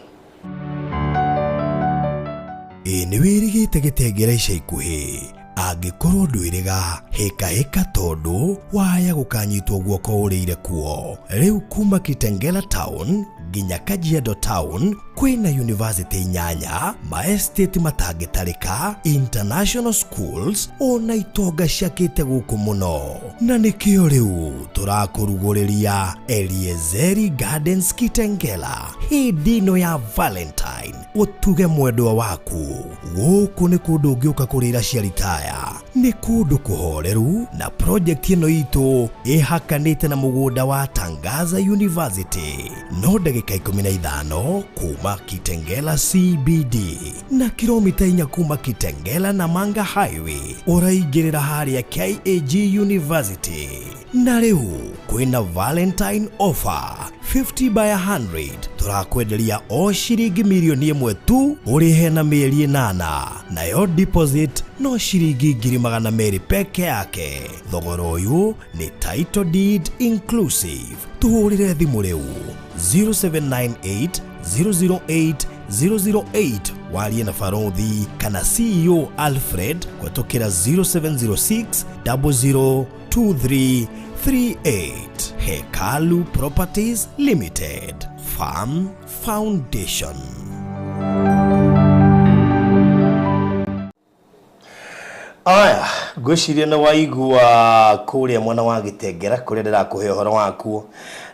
Ĩ nĩ wĩrĩgĩte Gitengela ica ikuhĩ? Angĩkorwo ndwĩrĩga, hĩkahĩka tondũ waya gũkanyitwo guoko ũrĩire kuo. Rĩu kuma Kitengela town nginya Kajiado town kwĩna university 8, maestate matangĩtarĩka, international schools ona itonga ciakĩte gũkũ mũno. Na nĩkĩo rĩu tũrakũrugũrĩria Eliezeri Gardens Kitengela hĩndĩ ĩno ya Valentine. Ũtuge mwendwa waku. Gũkũ nĩ kũndũ ũngĩũka kũrĩra cia ritaya, nĩ kũndũ kũhoreru, na project ĩno itũ ĩhakanĩte na mũgũnda wa Tangaza University, no ndagĩka 15 kuma Kitengela CBD na kilomita 4 kuma Kitengela na Manga Highway ũraingĩrĩra harĩa KAG University. Na rĩu kwĩna Valentine offer 50 by 100 tũrakwenderia o ciringi milioni 1 tu ũrĩhe na mĩeri 8, nayo deposit no ciringi 200,000 peke yake. Thogora ũyũ nĩ title deed inclusive. Tũhũrĩre thimũ rĩu 0798 008 008 warie na Barothi kana CEO Alfred kũhetũkĩra 0706 002338. Hekalu Properties Limited, Farm Foundation. Aya, ngwĩciria nĩ waigua kũrĩa mwena wa Gitengela kũrĩa ndĩrakũhe ũhoro wakuo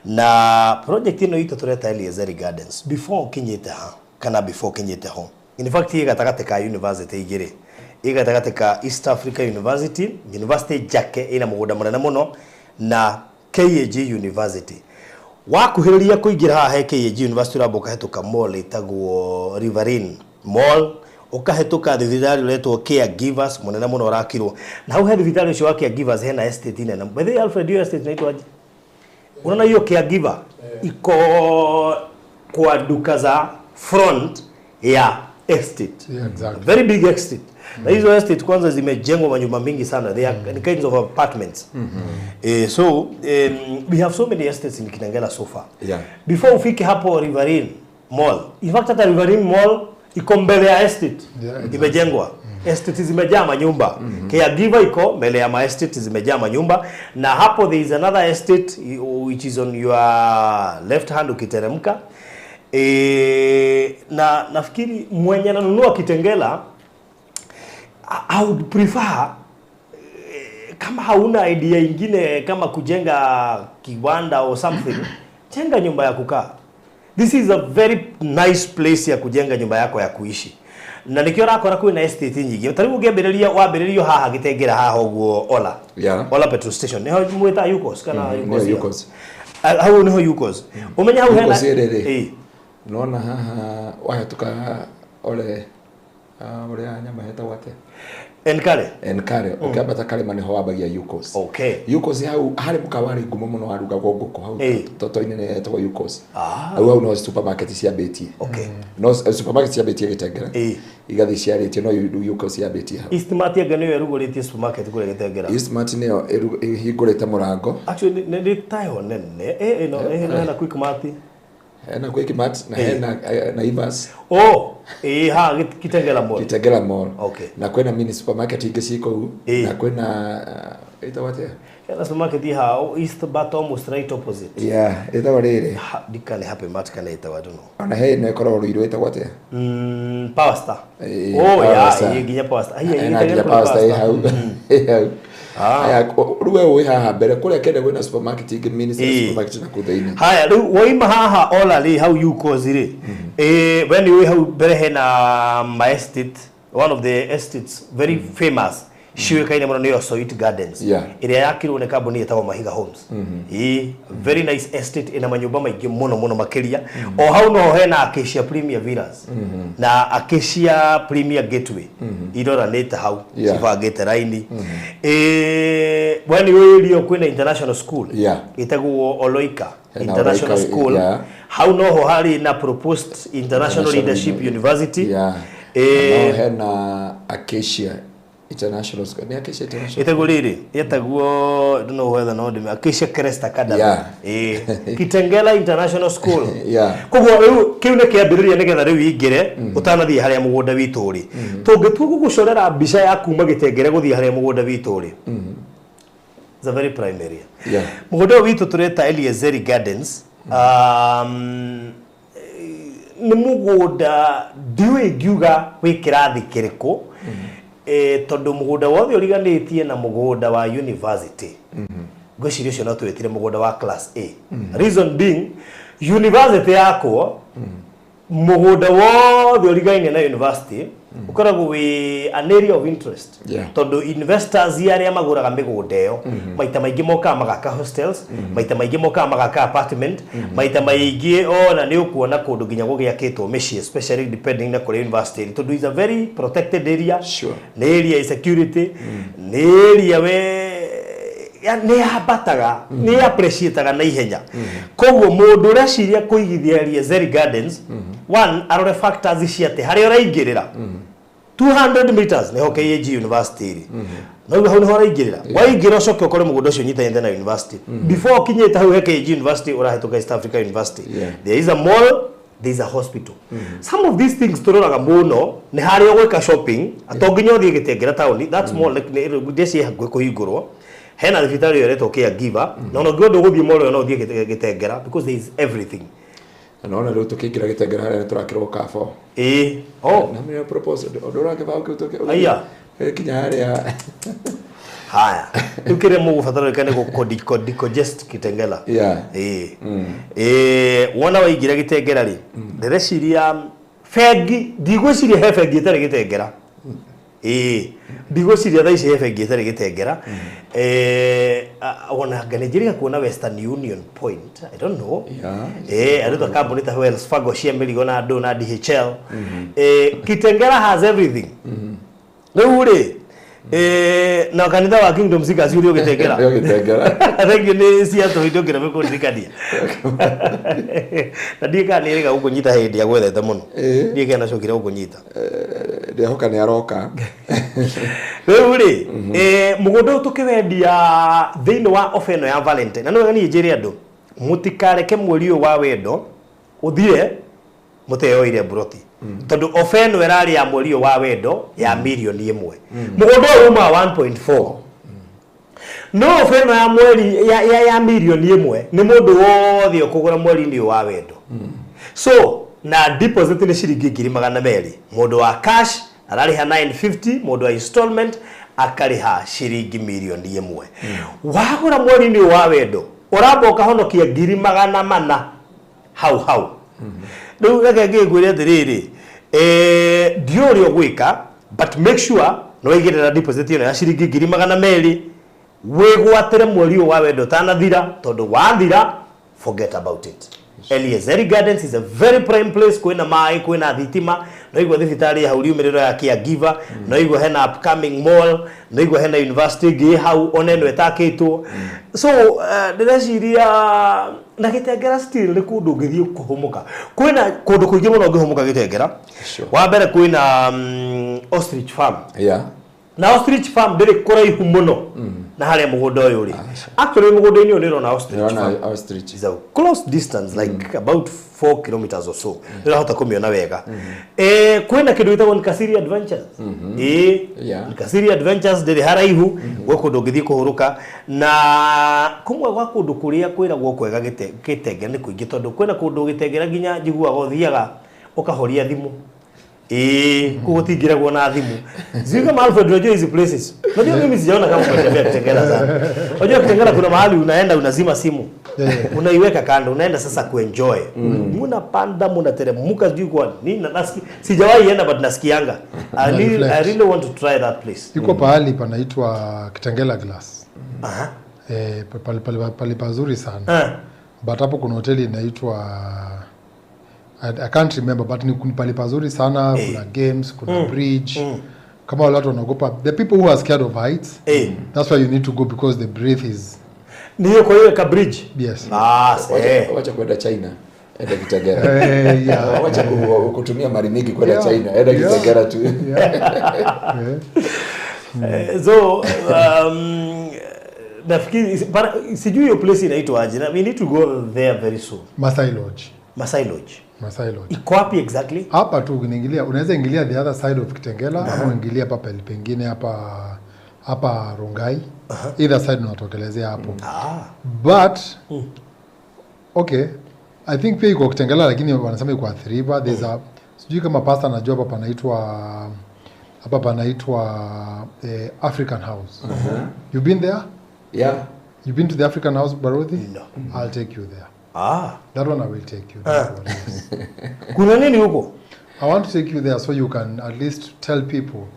na project ĩno itũ tũreta Eliezeri Gardens. Before ũkinyĩte ha kana before ũkinyĩte ho, in fact ĩ gatagatĩ ka university igĩrĩ, ĩ gatagatĩ ka East Africa University, University Njake ĩna mũgũnda mũnene mũno, na KAG University. Wakuhĩrĩria kũingĩra haha he KAG University ũramba ũkahĩtũka mall ĩtagwo Riverine Mall, ũkahĩtũka thibitarĩ ũretwo Caregivers mũnene mũno ũrakirwo, na hau he thibitarĩ ũcio wa Caregivers hena estate nene. By the way, Alfred, hiyo estate inaitwa aje? Unaona hiyo Caregiver iko kwa duka za front ya estate. Yeah, exactly. Very big estate. Na hizo estate kwanza zimejengwa manyumba mingi sana. They are kinds of apartments. So we have so many estates in Kitengela so far. Yeah. Before ufike hapo Riverine Mall. In fact hata Riverine Mall iko mbele ya estate. Yeah, exactly. Imejengwa. Estate zimejaa manyumba. Caregiver iko mbele ya ma estate zimejaa manyumba, na hapo there is another estate which is on your left hand ukiteremka. Na nafikiri mwenye ananunua Kitengela, I would prefer kama hauna idea ingine kama kujenga kiwanda or something, jenga nyumba ya kukaa. This is a very nice place ya kujenga nyumba yako ya kuishi. Na nikio rakora kwina estate nyingi. Tariu ũngĩambĩrĩria wambĩrĩrio haha Gitengela haha ũguo Ola. Yeah. Ola petrol station. Niho mwĩta Yukos kana Yukos. Nĩyo Yukos. Hau niho Yukos. Ũmenye hau hena Yukos ĩrĩ rĩ. Ĩĩ. Nona haha wahĩtũka ole ũrĩa nyama hetagwo atĩa? Enkare. Enkare ũkĩambata karĩma nĩho wambagia Yukos. Okay. Yukos hau harĩ mũkawa warĩ ngumo mũno warugagwo ngũkũ hau Ĩĩ. toto-inĩ nĩ yetagwo Yukos. Ah. Hau hau no supermarket ciambĩtie. Okay. No supermarket ciambĩtie Gĩtengera. Ĩĩ. Igathiĩ ciarĩtie no Yukos yambĩtie hau. Eastmart anga nĩyo ĩrugũrĩtie supermarket kũrĩa Gĩtengera. Eastmart nĩyo ĩhingũrĩte mũrango. Actually nĩ tayo nene. Eh ĩno ĩno hena Quickmart. Hena Quickmart na hena Naivas. Oh, ĩĩ ha Kitengela Mall. Kitengela Mall. Okay. Na kwĩna mini supermarket ingĩ ci kũu. Ĩĩ. Na kwĩna ĩtagwo atĩa? Hena supermarket ha East but almost right opposite. Yeah, ĩtagwo rĩrĩ. Ha, ndikane Happy Mart kana ĩtagwo I don't know. Ona he ĩno ĩkoragwo Ruiru ĩtagwo atĩa? Power Star. Ĩĩ, Oh, Power yeah, Star. ĩĩ, nginya Power Star. Haiya, Hena ĩĩ, nginya kũrĩ Power Star ĩ Power hau. Ĩ hau. Haya, rĩu we wĩ haha mbere kũrĩa kende kwĩna supermarket ingĩ mini Ĩĩ. supermarket na kũu thĩinĩ. Haya, rĩu waima haha Ola rĩ hau Yukos rĩ. Eh, we nĩ ũĩ hau mbere hena ma estate, one of the estates very famous ciũĩkaine mũno nĩyo Soit Gardens. Yeah. Ĩrĩa yakirwo nĩ kambuni ĩtagwo Mahiga Homes. Ĩĩ, very nice estate ĩna manyũmba maingĩ mũno mũno makĩria. O hau noho hena Acacia Premier Villas na Acacia Premier Gateway iroranĩte hau Yeah. cibangĩte raini. Eh, we nĩ ũĩ rio kwĩna international school Yeah. ĩtagwo Oloika Hena International Oloika, School. yeah. Hau noho harĩ na proposed International International Leadership University. Yeah. Eh, No hena Acacia International School. Nĩ Acacia International? ĩtagwo rĩrĩ ĩtagwo I don't know whether no ndĩme Acacia Crest Academy. Yeah. Ĩĩ. Kitengela International School. Yeah. Koguo rĩu kĩu nĩ kĩambĩrĩria nĩgetha rĩu ingĩre ũtanathiĩ harĩa mũgũnda witũ ũrĩ. Tũngĩtua gũgũcorera mbica ya kuma Gĩtengere gũthiĩ harĩa mũgũnda witũ ũrĩ. It's a very prime area. Yeah. Mũgũnda ũyũ witũ tũreta Eliezeri Gardens. Nĩ mũgũnda ndiũĩ ingiuga wĩ kĩrathi kĩrĩkũ tondũ mũgũnda wothe ũriganĩtie na mũgũnda wa university ngwĩciria ũcio no tũwĩtire mũgũnda wa class A. Reason being university yakwo mũgũnda wothe ũrigaine na university ũkoragwo wĩ an area of interest Yeah. tondũ investors arĩa magũraga mĩgũnda ĩyo maita maingĩ mokaga magaka hostels, maita maingĩ mokaga magaka apartment, maita maingĩ ona nĩ ũkuona kũndũ nginya gũgĩakĩtwo mĩciĩ, especially depending na kũrĩa university ĩrĩ, tondũ is a very protected area. Sure. Nĩ area ya security, nĩ area we nĩ yambataga, nĩ appreciataga na ihenya. Koguo mũndũ ũreciria kũigithia Eliezeri Gardens, one arore factors cia atĩ harĩa ũraingĩrĩra 200 meters nĩho KAG University ĩrĩ, no hau nĩho ũraingĩrĩra. Waingĩra ũcoke ũkore mũgũnda ũcio ũnyitanĩte na university. Before ũkinyĩte hau he KAG University ũrahĩtũka East Africa University. Yeah. There is a mall, there is a hospital. Some of these things tũroraga mũno nĩ harĩa ũgwĩka shopping, to nginya ũthiĩ Gĩtengera taũni. That's more like ndĩciĩ hakuhĩ kũhingũrwo hena thibitarĩ ĩyo ĩretwo Caregiver, na ona ũngĩenda ũgũthiĩ mall ĩyo no ũthiĩ Gĩtengera because there is everything. Na nona rĩu tũkĩingĩra Gĩtengera harĩa nĩtũrakĩrwo kabo. Ĩĩ, oh. Na mĩo propose ũndũ ũrakĩbaũ kĩu tũkĩ. Aya. Kinya harĩa. Haya, rĩu kĩrĩa mũgũbatarĩka nĩ gũ decongest Kitengela. Yeah. Ĩĩ. Ĩĩ, wona waingĩra Gĩtengera rĩ, ndĩreciria bengi, ndigwĩciria he bengi ĩtarĩ Gĩtengera. Ĩĩ, ndigwĩciria thaa ici he bengi ĩtarĩ Gĩtengera. Ona anga nĩ njĩrĩga kuona Western Union Point, I don't know. Yeah. Ĩĩ, arĩ kambuni ta Wells Fargo cia mĩrigo na andũ na DHL. Kitengela has everything. Rĩu rĩ, na kanitha wa Kingdom Seekers ũrĩ Gĩtengera. Ũrĩ Gĩtengera. Thengiũ nĩ ciatũ indo ngĩra kũndirikania. Na ndiĩ kana nĩ ĩrĩga gũkũnyita hĩndĩ ya gwethete mũno. Ĩĩ. Ndiĩ kana nacokire gũkũnyita. Ndĩrehoka nĩ aroka. Rĩu rĩ, mũgũnda ũyũ tũkĩwendia thĩinĩ wa ofa ĩno ya Valentine. Na nĩ wega niĩ njĩre andũ, mũtikareke mweri ũyũ wa wendo ũthire mũteyoire mburoti. Tondũ ofa ĩno ĩrarĩ ya mweri ũyũ wa wendo ya mirioni 1. Mũgũnda ũyũ umaga 1.4. No ofa ĩno ya mweri ya mirioni 1 nĩ mũndũ wothe ũkũgũra mweri-inĩ ũyũ wa wendo. So na deposit nĩ ciringi 200,000. Mũndũ wa cash ararĩha 950, mũndũ wa installment akarĩha ciringi mirioni 1. Wagũra mweri-inĩ ũyũ wa wendo ũramba ũkahonokia 400,000 hau hau. Rĩu reke ngĩkwĩre atĩrĩrĩ, ndiũĩ ũrĩa ũgwĩka, but make sure nĩ waigĩrĩra deposit ĩno ya ciringi 200,000 wĩgwatĩre mweri ũyũ wa wendo ũtanathira, tondũ wathira forget about it. Eliezeri Gardens is a very prime place, kwĩna maĩ, kwĩna thitima, Noigua thibitarĩ hau riumĩrĩro ya caregiver, noigua hena upcoming mall, noigua hena university ĩngĩ hau ona ĩno ĩtakĩtwo. So ndĩreciria na Gĩtengera still nĩ kũndũ ũngĩthiĩ kũhũmũka. Kwĩna kũndũ kũingĩ mũno ũngĩhũmũka Gĩtengera. Sure. Wa mbere kwĩna ostrich farm. Na ostrich farm ndĩrĩ kũraihu mũno na harĩa mũgũnda ũyũ ũrĩ. Actually mũgũnda-inĩ ũyũ nĩ ũrona ostrich farm. Ndĩrona ostrich. Is a close distance, like about 4 kilometers or so. Ndĩrahota kũmĩona wega. Kwĩna kĩndũ gĩtagwo Nkasiri Adventures. Ĩĩ. Nkasiri Adventures ndĩrĩ haraihu, gwĩ kũndũ ũngĩthiĩ kũhurũka. Na kũmwe gwa kũndũ kũrĩa kwĩragwo kwega Gĩtengera nĩ kũingĩ, tondũ kwĩna kũndũ Gĩtengera nginya njiguaga ũthiaga ũkahoria thimũ. Kuu gũtingĩragwo na thimũ. Sijui kama Alfred unajua hizi places. Unajua mimi sijaona kama umetembea Kitengela sana. Unajua Kitengela kuna mahali unaenda unazima simu. Unaiweka kando, unaenda sasa kuenjoy. Mnapanda, mnateremka sijui kwa nini. Sijawahi enda but nasikianga. I really want to try that place. Iko pahali panaitwa Kitengela Glass. Pali pazuri sana. But hapo kuna hoteli inaitwa I can't remember, but ni pali pazuri sana. Kuna games, kuna bridge. Kama wale watu wanaogopa, the people who are scared of heights, that's why you need to go because the breath is. Ni hiyo kwa hiyo ka bridge. Yes. Wacha kwenda China, enda Kitengela. Wacha kutumia mali mingi kwenda China, enda Kitengela tu. So nafikiri sijui hiyo place inaitwa aje. We need to go there very soon. Masai Lodge. Masai Lodge. Masai Lodge. Iko wapi exactly? Hapa tu unaingilia, unaweza ingilia the other side of Kitengela ama uingilia hapa pale pengine hapa Rongai. Either side unatokelezea hapo. But okay, I think pia iko Kitengela lakini wanasema iko Athi River. There's a sijui kama pastor anajua hapa panaitwa African House. You've been there? Yeah. You've been to the African House, Barothi? No. I'll take you there. That one I will take you. Yes. Kuna nini huko? I want to take you there so you can at least tell people.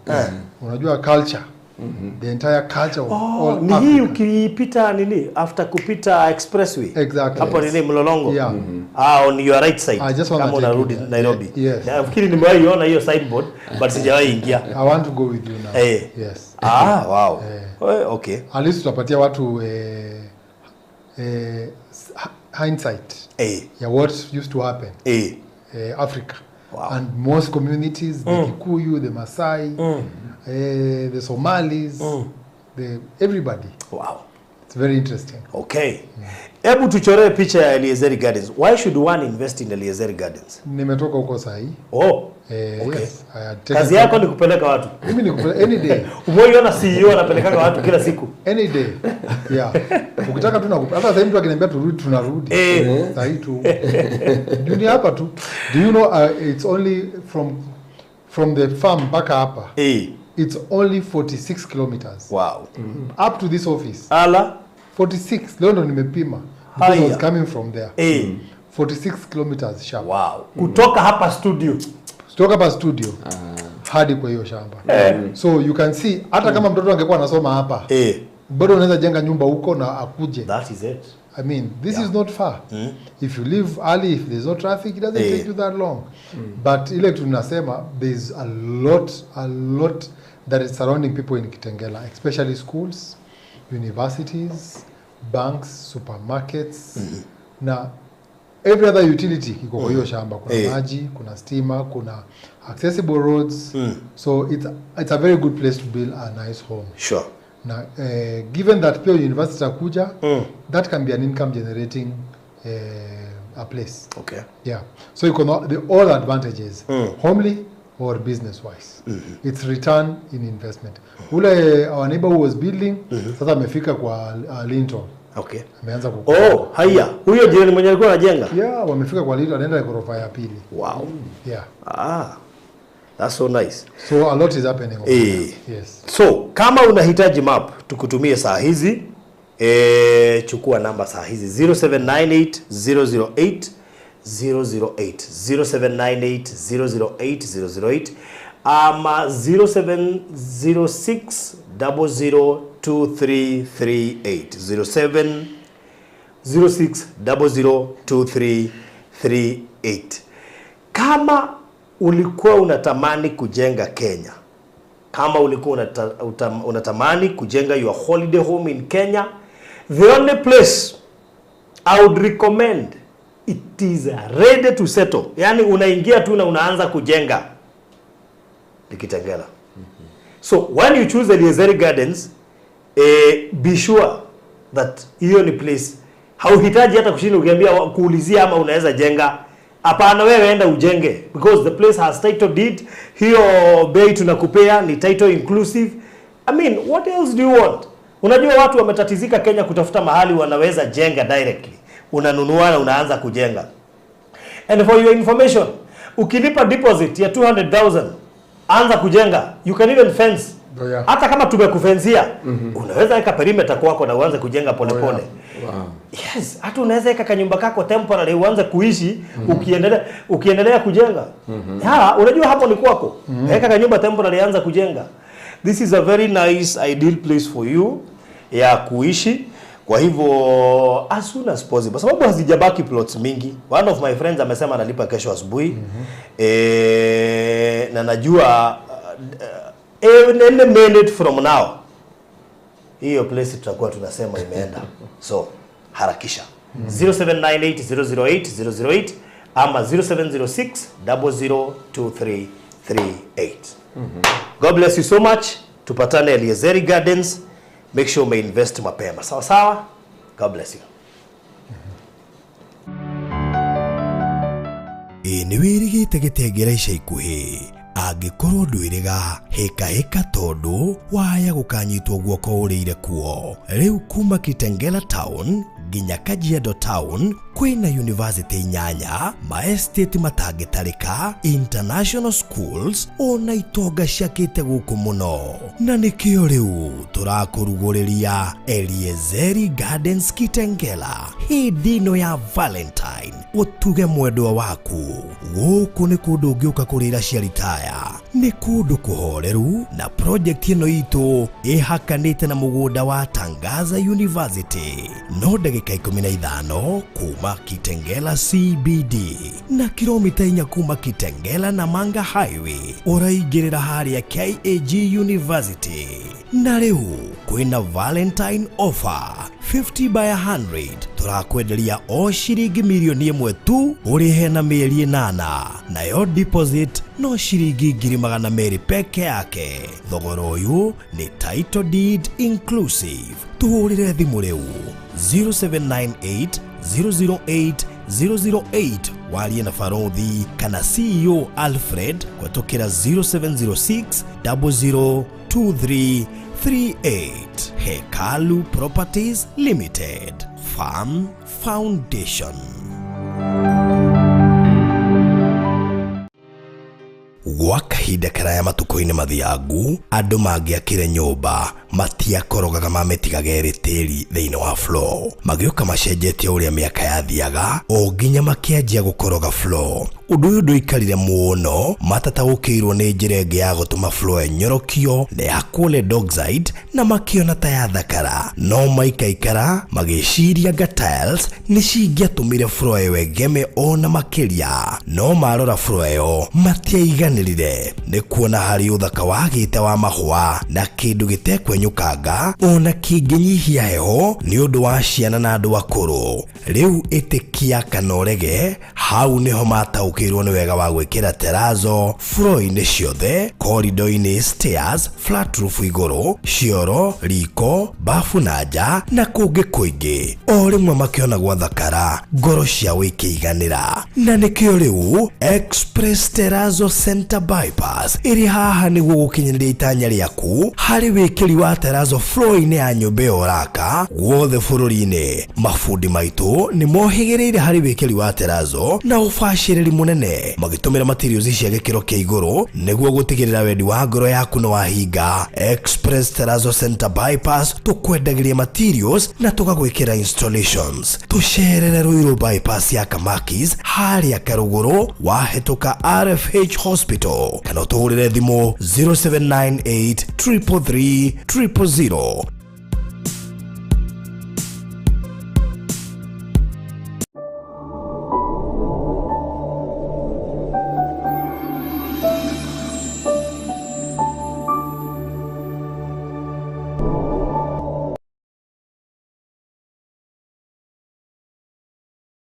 Unajua culture. The entire culture of all ni Africa. Hii ukipita nini after kupita expressway. Exactly. Hapo nini Mlolongo. Yeah. On your right side. I just want kama to take unarudi you there. Nairobi. Yes. Nafikiri nimewahi ona hiyo signboard but sijawahi ingia. I want to go with you now. Yes. Wow. Okay. At least tutapatia watu hindsight ya what used to happen Africa. Wow. And most communities, the Kikuyu, the Maasai, the Somalis, everybody. Wow. It's very interesting. Okay. Hebu tuchoree picha ya Eliezeri Gardens. Why should one invest in Eliezeri Gardens? Nimetoka huko sahi. Oh. Okay. Yes. Kazi yako ni kupeleka watu. Mimi ni kupeleka any day. Umeona CEO anapeleka watu kila siku. Any day. Yeah. Ukitaka tu nakupa. Hata sasa mtu akiniambia turudi tunarudi. Sahi tu. Dunia hapa tu. Do you know it's only from the farm mpaka hapa. It's only 46 kilometers. Wow. Up to this office. Ala 46. Leo ndo nimepima. Because I was coming from there. 46 kilometers sharp. Wow. Kutoka hapa studio. Kutoka hapa studio. Hadi kwa hiyo shamba. So you can see hata kama mtoto angekuwa anasoma hapa. Bado unaweza jenga nyumba huko na akuje. That is it. I mean, this is not far. If you leave early, if there's no traffic, it doesn't take you that long. But ile tunasema there's a lot that is surrounding people in Kitengela, especially schools, universities, banks, supermarkets. Na every other utility iko kwa hiyo shamba. Kuna maji, kuna stima, kuna accessible roads. So it's a very good place to build a nice home. Sure. Na given that pia university takuja, that can be an income generating a place. Okay. Yeah. So you can the all advantages, homely or business wise. It's return in investment. Ule our neighbor who was building, sasa amefika kwa Linton. Okay. Ameanza kukua. Oh, haya. Huyo jirani mwenye alikuwa anajenga? Yeah, wamefika kwa Linton, anaenda ghorofa ya pili. Wow. Yeah. Ah. That's so nice. So a lot is happening over there. Yes. So, kama unahitaji map, tukutumie saa hizi. Chukua namba saa hizi 0798 008 008, 0798 008 008 ama 0706 002338, 0706 002338. Kama ulikuwa unatamani kujenga Kenya, kama ulikuwa unatamani kujenga your holiday home in Kenya, the only place I would recommend, it is ready to settle, yani unaingia tu na unaanza kujenga, ni Kitengela. So when you choose Eliezeri Gardens, be sure that hiyo ni place hauhitaji hata kushinda ukiambia kuulizia ama unaweza jenga. Hapana, wewe enda ujenge because the place has title deed. Hiyo bei tunakupea ni title inclusive. I mean, what else do you want? Unajua watu wametatizika Kenya kutafuta mahali wanaweza jenga directly. Unanunua na unaanza kujenga. And for your information, ukilipa deposit ya 200,000, anza kujenga. You can even fence. Oh, yeah. Hata kama tumekufenzia, unaweza weka perimeter kwako na uanze kujenga polepole. Oh, yeah. Wow. Yes, hata unaweza weka kanyumba kako temporary uanze kuishi ukiendelea kujenga. Ha, unajua hapo ni kwako. Weka kanyumba temporary, anza kujenga. This is a very nice ideal place for you ya kuishi. Kwa hivyo as soon as possible, sababu hazijabaki plots mingi. One of my friends amesema analipa kesho asubuhi. Na najua any minute from now hiyo place tutakuwa tunasema imeenda. So harakisha. 0798 008 008 ama 0706 002338. God bless you so much. Tupatane Eliezeri Gardens. Make sure umeinvest mapema. Sawa sawa? God bless you. Ĩ nĩ wĩrĩgĩte gĩtengera ica ikuhĩ? Angĩkorwo ndwĩrĩga, hĩkahĩka tondũ waya gũkanyitwo guoko ũrĩire kuo. Rĩu kuma Kitengela Town nginya Kajiado Town kwĩna university inyanya, maestate matangĩtarĩka, international schools ona itonga ciakĩte gũkũ mũno. Na nĩkĩo rĩu tũrakũrugũrĩria Eliezeri Gardens Kitengela hĩndĩ ĩno ya Valentine. Ũtuge mwendwa waku. Gũkũ nĩ kũndũ ũngĩũka kũrĩra cia ritaya, nĩ kũndũ kũhoreru, na project ĩno itũ ĩhakanĩte na mũgũnda wa Tangaza University, no ndagĩka 15 kuma Kitengela CBD na kilomita 4 kuma Kitengela na Manga Highway, ũraingĩrĩra harĩa KAG University. Na rĩu kwĩna Valentine offer, 50 by 100 tũrakwenderia o ciringi mirioni 1 tu, ũrĩhe na mĩeri 8, nayo deposit no ciringi 200,000 peke yake. Thogora ũyũ nĩ title deed inclusive. Tũhũrĩre thimũ rĩu 0798 008 008 warie na Barothi kana CEO Alfred kũhetũkĩra 0706 002338. Hekalu Properties Limited, Farm Foundation. Gwa kahinda karaya matukũ-inĩ mathiangu, andũ mangĩakire nyũmba matiakorogaga, mamĩtigaga ĩrĩ tĩri thĩinĩ wa floor. Magĩũka macenjetie ũrĩa mĩaka yathiaga o nginya makĩanjia gũkoroga floor. Ũndũ ũyũ ndũikarire mũno, matataũkĩirwo nĩ njĩra ĩngĩ ya gũtũma floor ĩnyorokio na ya lead oxide, na makĩona ta yathakara. No maikaikara magĩciria nga tiles nĩ cingĩatũmire floor ĩyo ĩgeme ona makĩria. No marora floor ĩyo matiaiganĩrire nĩ kuona harĩ ũthaka wagĩte wa mahũa na kĩndũ gĩtekwenyũkanga ona kĩngĩnyihia heho nĩ ũndũ wa ciana na andũ akũrũ. Rĩu ĩtĩkia kana ũrege, hau nĩho mataũkĩirwo nĩ wega wa gwĩkĩra terrazzo floor-inĩ ciothe, corridor-inĩ, stairs, flat roof igũrũ, cioro, riko, bafu na nja na kũngĩ kũingĩ. O rĩmwe makĩona gwathakara, ngoro ciao ikĩiganĩra. Na nĩkĩo rĩu Express Terrazzo Center Bypass ĩrĩ haha nĩguo gũkinyanĩria itanya rĩaku harĩ wĩkĩri wa terrazzo floor-inĩ ya nyũmba ĩyo ũraka guothe bũrũri-inĩ. Mabundi maitũ nĩ mohĩgĩrĩire harĩ wĩkĩri wa terrazzo na ũbacĩrĩri mũnene, magĩtũmĩra materials cia gĩkĩro kĩa igũrũ nĩguo gũtigĩrĩra wendi wa ngoro yaku nĩ wahinga. Express Terrazzo Center Bypass tũkwendagĩria materials na tũgagwĩkĩra installations. Tũcerere Ruiru Bypass ya Kamakis harĩa Karũgũrũ wahĩtũka RFH Hospital, kana ũtũhũrĩre thimũ 0798 333 000.